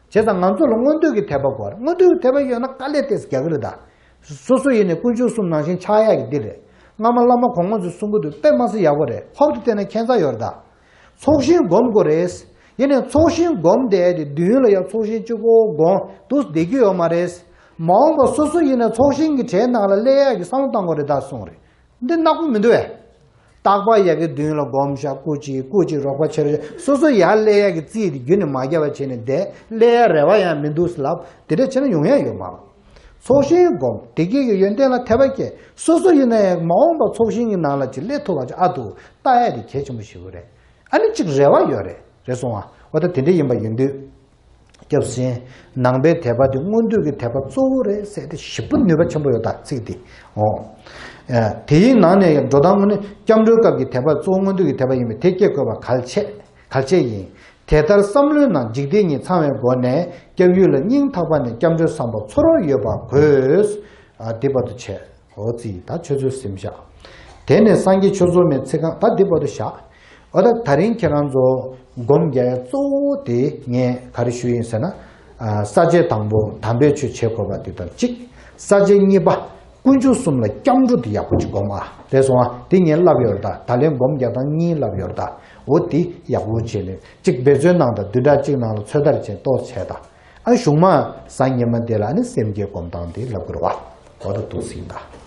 བྱས་ཙང་ང་ཚོ་ལ་མངོན་འདོད་ཀྱི་དད་པ་དགོས་རེད། མངོན་འདོད་ཀྱི་དད་པ་ཡོད་ན་དཀའ་ལས་ཏོག་ཙམ་རྒྱག་གི་རེད་ད། སོ་སོ་ཡིན་ནའི་དཀོན་མཆོག་གསུམ་ནང་བཞིན་ཆགས་ཡག་གི་འདི་རེད། སྔ་མ་བླ་མ་གོང་མ་ཚོས་གསུང་གི་འདུག་དཔེ་མ་སྲིད་ཡག་པོ་རེད། ཧོབ་ཏེ་བལྟས་ན་ཁྱད་མཚར་ཡོད་རེད་ད། ཚོགས་ཞིང་སྒོམ་དགོས་རེད། ཡིན་ནའི་ཚོགས་ཞིང་སྒོམ་བསྡད་དེ་མདུན་ལ་ཡང་ཚོགས་ཞིང་གཅིག་པོ་སྒོམ་འདུག་བསྡད་རྒྱུ་ཡོད་མ་རེད། མ་འོངས་པ་སོ་སོ་ཡིན་ན་ཚོགས་ཞིང་གི་གྲལ་ནང་ལ་སླེབས་ཡག་གི་བསམ་བློ་བཏང་དགོས་རེད་ད་གསུངས་རེད། འདི་ནག་པོ་མི་འདུག་བས། རྟག་པ་ཡ་གི་མདུན་ལ་སྒོམ་བཞག་སྐུ་གཅིག་སྐུ་གཅིག་རོགས་པ་བྱེད་རོགས་བྱེད་སོ་སོ་ཡར་སླེབས་ཡ་གི་རྩིས་དེ་རྒྱུན་ནས་མ་བརྒྱབ་པ་བྱས་ནས་བསྡད་སླེབས་ཡ་རེ་བ་ཡང་མི་འདུག་ལབ་དེ་འདྲ་བྱས་ན་ཡོང་ཡ་ཡོད་མ་རེད། ཚོགས་ཞིང་སྒོམ་བདེ་སྐྱིད་ཀྱི་ཡོན་ཏན་ལ་དད་པ་སྐྱེ་སོ་སོ་ཡིན་ན་ཡང་མ་འོངས་པ་ཚོགས་ཞིང་གི་ནང་ལ་ཅིག་སླེབས་ཐུབ་པ་ཅིག་ཨ་འདུག་ལྟ་ཡ་དེ་གལ་ཆེན་པོ་ཞིག་རེད། ཨ་ནི་ཅིག་རེ་བ་ཡོད་རེད་རེད་སོང་ཨ། འོ་ད་དེ་འདྲ་ཡིན་པ་ཡིན་དུས། སྐྱབས་སུ་མཆི། ནང་པའི་དད་པ་དེ་མངོན་འདོད་ཀྱི་དད་པ་གཙོ་བོ་རེད་ཟེར་ཏེ་ཞེ་པོ་ནུས་པ་ཆེན་པོ་ཡོད་ད་ཚིག་འདི། འོ། ཨ། དེའི་ནང་ནས་ཡང་འགྲོ་སྟངས་ངོ་ནས་སྐྱབས་འགྲོའི་སྐབས་ཀྱི་དད་པ་གཙོ་བོ་མངོན་འདོད་ཀྱི་དད་པ་ཡིན་པས་དེ་སྐྱེ་དགོས་པ་གལ་ཆེ། གལ་ཆེ་ཡིན། དེ་ལྟར་བསམ་བློའི་ནང་འཇིག་རྟེན་གཉིས་ཚང་བའི་སྒོ་ནས་སྐྱབས་ཡུལ་ལ་སྙིང་ཐག་པ་ནས་སྐྱབས་འགྲོའི་བསམ་པ་ཚོར་བ་ཡོད་པ་དགོས། ཨ། འདི་བར་དུ་བྱས། འོ་ཙི་ད་ཆོས་ཚུལ་ཟིན་བཞག་དེ་ནས་སངས་རྒྱས་ཆོས་ཚོགས་མའི་ཚིག་རྐང་ད་འདི་བར་དུ་བཞག་འོ་ད་ད་རིང་ཁྱེད་རང་ཚོ་སྒོམ་རྒྱག་ཡ་གཙོ་བོ་དེ་ངས་ག་རེ་ཞུ་ཡིན་ཟེར་ན། ཨ། ས་བཅད་དང་པོ་དམ་པའི་ཆོས་བྱེད་དགོས་པ་དེ་དང་གཅིག་ས་བཅད་གཉིས་པ་དཀོན་མཆོག་གསུམ་ལ་སྐྱབས་འགྲོ་དེ་ཡག་པོ་ཅིག་སྒོམ་ཨ། རེད་སོང་ཨ། དེ་ངས་ལབ་ཡོད་རེད་ད། ད་ལན་སྒོམ་རྒྱག་སྟངས་གཉིས་ལབ་ཡོད་རེད་ད། འོ་དེ་ཡག་པོ་བྱས་ནས་གཅིག་འབད་བརྩོན་གནང་དང་བདུན་ཕྲག་གཅིག་ནང་ལ་ཚོད་ལྟ་བྱས་ཏོག་བྱས་དང་། ཨ། གཞུག་མ་གཟའ་ཉི་མ་དེ་ལ་ཨ་ནི་སེམས་བསྐྱེད་སྒོམ་སྟངས་དེ་ལབ་དགོས་རེད་བ། འོ་ད་འདུག་སེ་ཡིན་ད།